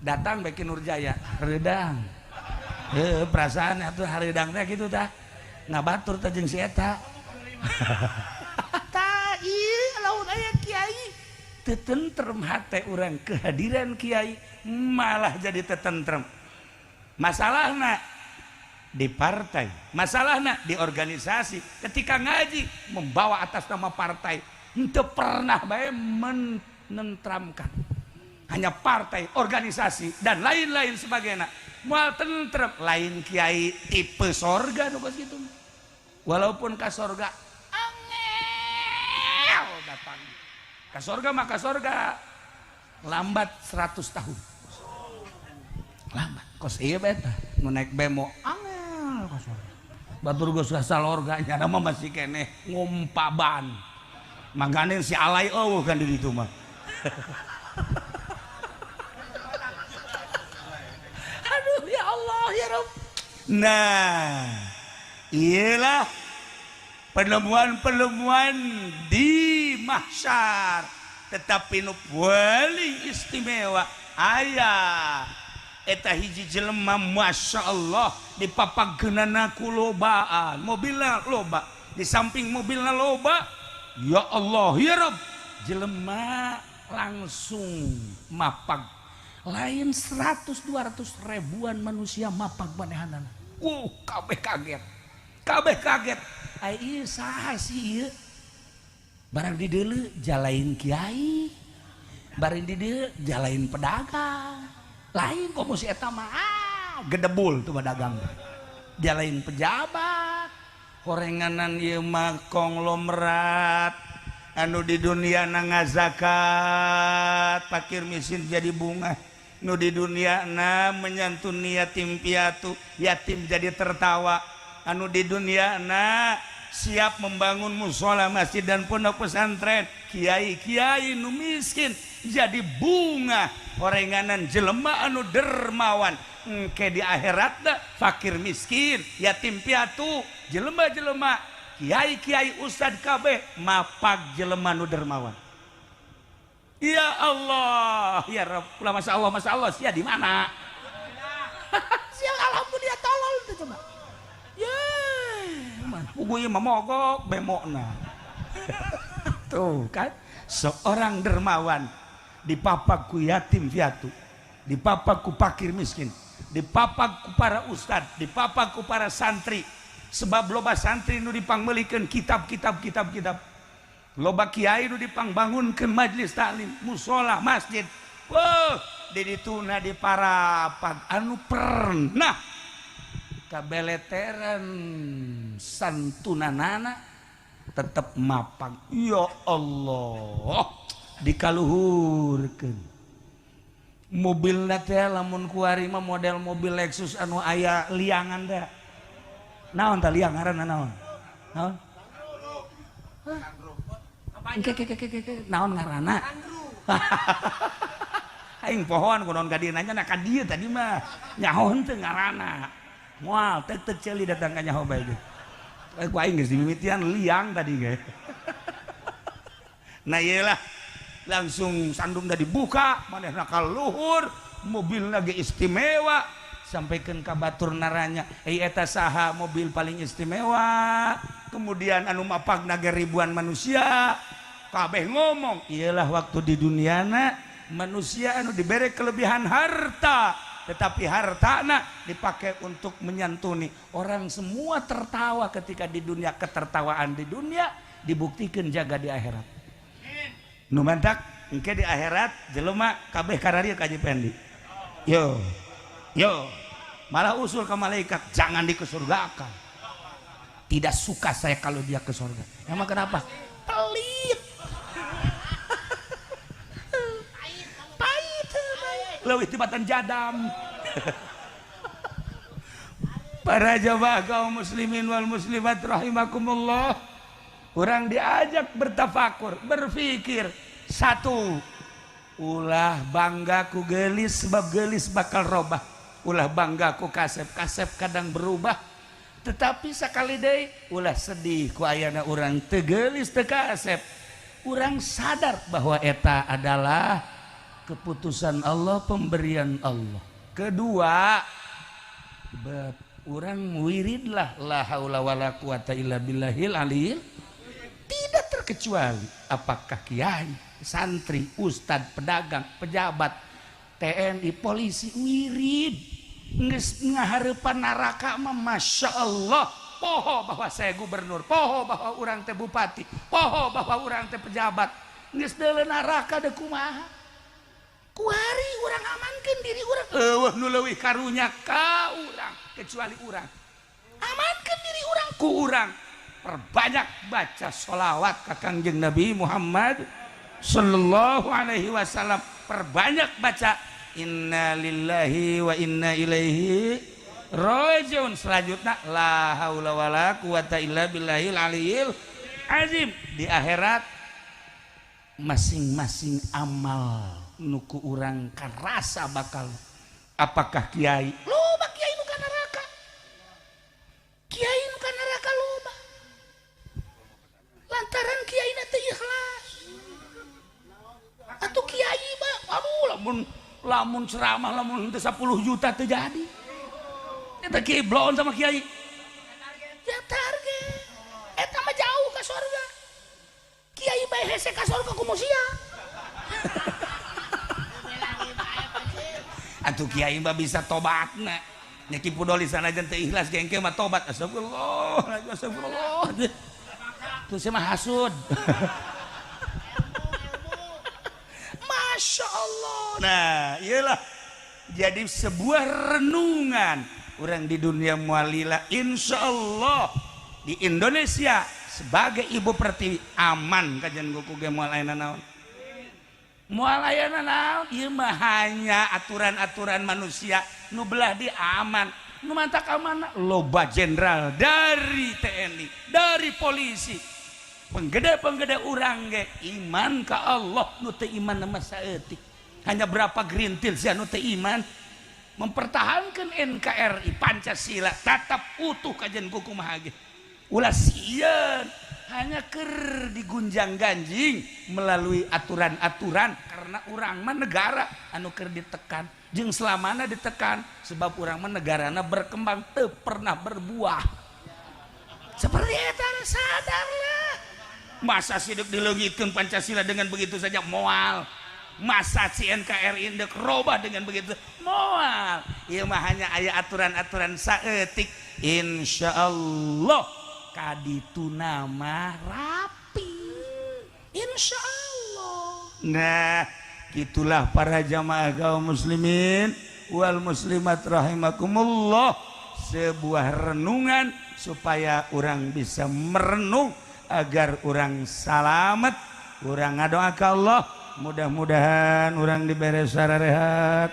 Datang bae ki Nurjaya, hareudang. Heuh, perasaan atuh hareudang teh kitu tah. Ngabatur teh jeung si eta. Tah ieu lamun aya kiai teu tentrem hate urang, kehadiran kiai malah jadi teu tentrem. Masalahna di partai, masalahna di organisasi, ketika ngaji membawa atas nama partai, henteu pernah bae menentramkan. Hanya partai, organisasi dan lain-lain sebagainya. Moal tentrem, lain kiai tipe sorga nu kos kitu. Walaupun ka sorga angel datang. Ka sorga mah ka sorga lambat 100 tahun. Lambat. Kos ieu bae tah, nu naik bemo angel ka sorga. Batur geus ka salorga nyana mah masih keneh ngumpaban. Mangkane si alay eueuh kan di ditu mah. Aduh ya Allah ya Rabb. Nah, iyalah penemuan-penemuan di mahsyar, tetapi nu paling istimewa aya eta hiji jelema masya Allah dipapageunana ku lobaan, mobilna loba, di samping mobilna loba, ya Allah ya Rabb, jelema langsung mapag lain 100-200 ribuan manusia mapag manehanana. Kabeh kaget, kabeh kaget. Ai ieu saha sih ieu? Barang di deuleu jalain kiai, barang di deuleu jalain pedagang. Lain komo si eta mah gedebul tuh pedagang. Jalain pejabat, horenganan ieu mah konglomerat anu di dunia na ngazakat, fakir miskin jadi bunga. Nu di dunia na menyantuni yatim piatu, yatim jadi tertawa. Anu di dunia na siap membangun musola, masjid dan pondok pesantren, kiai-kiai nu miskin jadi bunga. Horenganan jelema anu dermawan, engke di akhirat da fakir miskin, yatim piatu, jelema-jelema kiai-kiai ustad kabeh mapag jelema nu dermawan. Ya Allah, ya Rabb, masya Allah, masya Allah, sia di mana? Sia alhamdulillah tolol tuh coba. Ya, Puguh ieu mah mogok bemokna. Tuh kan, seorang dermawan dipapak ku yatim piatu, dipapak ku fakir miskin, dipapak ku para ustad, dipapak ku para santri. Sebab loba santri nu dipangmeulikeun kitab-kitab kitab-kitab. Loba kiai nu dipangbangunkeun majelis taklim, musola, masjid. Wah, di dituna di parapak anu pernah kabeleteran santunanana tetep mapag. Ya Allah, dikaluhurkeun. Mobilna teh lamun kuari mah model mobil Lexus anu aya liangan teh. Naon tah liang ngaranna naon? Naon? Ke ke ke ke ke naon ngaranna? Aing pohoan kunaon ka dieu nanya na ka dieu tadi mah nyaho henteu ngaranna. Moal tek tek ceuli datang ka nyaho bae ge. Ku aing geus dimimitian liang tadi ge. Nah ieu lah langsung sandungna dibuka, manehna ka luhur, mobilna ge istimewa, sampaikan ka batur naranya, eta saha mobil paling istimewa, kemudian anu mapagna ge ribuan manusia, kabeh ngomong, iyalah waktu di duniana manusia anu diberi kelebihan harta, tetapi hartana dipakai untuk menyantuni orang. Semua tertawa ketika di dunia, ketertawaan di dunia dibuktikan jaga di akhirat. Nu mantak engke di akhirat jelema kabeh kararieu ka Haji Pendi. Yo. Yo. Malah usul ke malaikat, jangan dikesurgakan. Tidak suka saya kalau dia ke surga. Emang kenapa? Pelit. Pahit. Leuwih tibatan jadam. Para jamaah kaum muslimin wal muslimat rahimakumullah. Orang diajak bertafakur, berpikir. Satu, ulah bangga ku gelis sebab gelis bakal robah. Ulah bangga ku kasep, kasep kadang berubah. Tetapi sekali deui ulah sedih ku ayana urang teu geulis teu kasep. Urang sadar bahwa eta adalah keputusan Allah, pemberian Allah. Kedua, urang wiridlah la haula wala quwata illa billahil aliyil. Tidak terkecuali apakah kiai, santri, ustad, pedagang, pejabat, TNI, polisi, wirid geus ngahareupan neraka mah Masya Allah. Poho bahwa saya gubernur, poho bahwa urang teh bupati, poho bahwa urang teh pejabat, geus deuleu neraka deui kumaha. Kuari urang amankeun diri urang, eueuh nu leuwih karunya ka urang kecuali urang. Amankeun diri urang ku urang. Perbanyak baca sholawat ka Kangjeng Nabi Muhammad sallallahu alaihi wasallam, perbanyak baca inna lillahi wa inna ilaihi rajiun. Selanjutnya la haula wala quwata illa billahil aliyil azim. Di akhirat masing-masing amal nuku urang karasa bakal. Apakah kiai loba, kiai nu ka neraka, kiai nu ka neraka loba lantaran kiai na teu ikhlas. Atuh kiai mah aduh lamun lamun ceramah lamun teu 10 juta teu jadi. Eta kiai bloon sama kiai. Ya target. Eta mah jauh ka sorga. Kiai bae hese ka sorga kumaha sia. Atuh kiai mah bisa tobatna. Nya Ki Pudoli sanajan teu ikhlas ge engke mah tobat. Astagfirullah, astagfirullah. Tuh sia mah hasud. Masya Allah. Nah, iyalah. Jadi sebuah renungan orang di dunia mualila, insya Allah di Indonesia sebagai ibu pertiwi aman kajian kuku ge moal aya naon. Moal aya naon, ieu mah hanya aturan-aturan manusia nu belah di aman. Nu mantak aman loba jenderal dari TNI, dari polisi. Penggede-penggede urang ge iman ka Allah, nu teu iman mah saeutik. Hanya berapa gerintil sia nu teu iman mempertahankan NKRI Pancasila tetap utuh kajian kuku mah ge. Ulah sieun hanya keur digunjang-ganjing melalui aturan-aturan karena urang mah negara anu keur ditekan jeung selamana ditekan sebab urang mah negarana berkembang teu pernah berbuah. Seperti eta, sadarlah. Masa sih dek dileungitkeun Pancasila dengan begitu saja? Moal. Masa si NKRI dek robah dengan begitu? Moal. Ieu mah hanya aya aturan-aturan saeutik. Insya Allah kadituna mah rapi, insya Allah. Nah, gitulah para jamaah kaum muslimin wal muslimat rahimakumullah, sebuah renungan supaya orang bisa merenung agar orang salamet. Urang ngadoa ka Allah, mudah-mudahan urang diberi rehat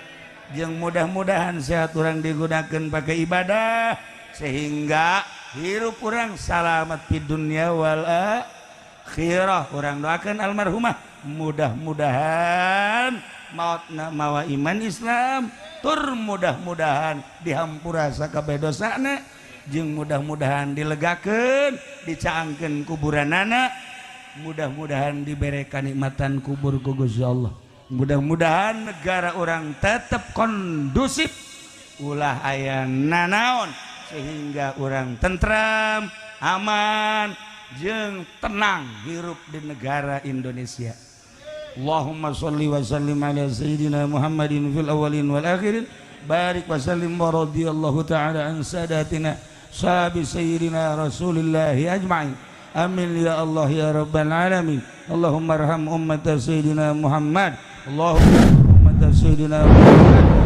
yang mudah-mudahan sehat, urang digunakan pakai ibadah sehingga hirup urang salamet di dunia wal akhirah. Urang doakan almarhumah, mudah-mudahan mautna mawa iman Islam, tur mudah-mudahan dihampura sakabeh dosana, jeung mudah-mudahan dilegakeun, dicaangkeun kuburanana, mudah-mudahan diberi kanikmatan kubur ku Gusti Allah. Mudah-mudahan negara urang tetap kondusif, ulah aya nanaon, sehingga urang tentram, aman jeung tenang hirup di negara Indonesia. Allahumma sholli wa sallim ala sayyidina Muhammadin fil awwalin wal akhirin, barik wa sallim wa radhiyallahu ta'ala an sadatina sahabi sayyidina Rasulillah ajma'in. Amin ya Allah ya rabbal alamin. Allahumma arham ummata sayyidina Muhammad. Allahumma ummata sayyidina Muhammad.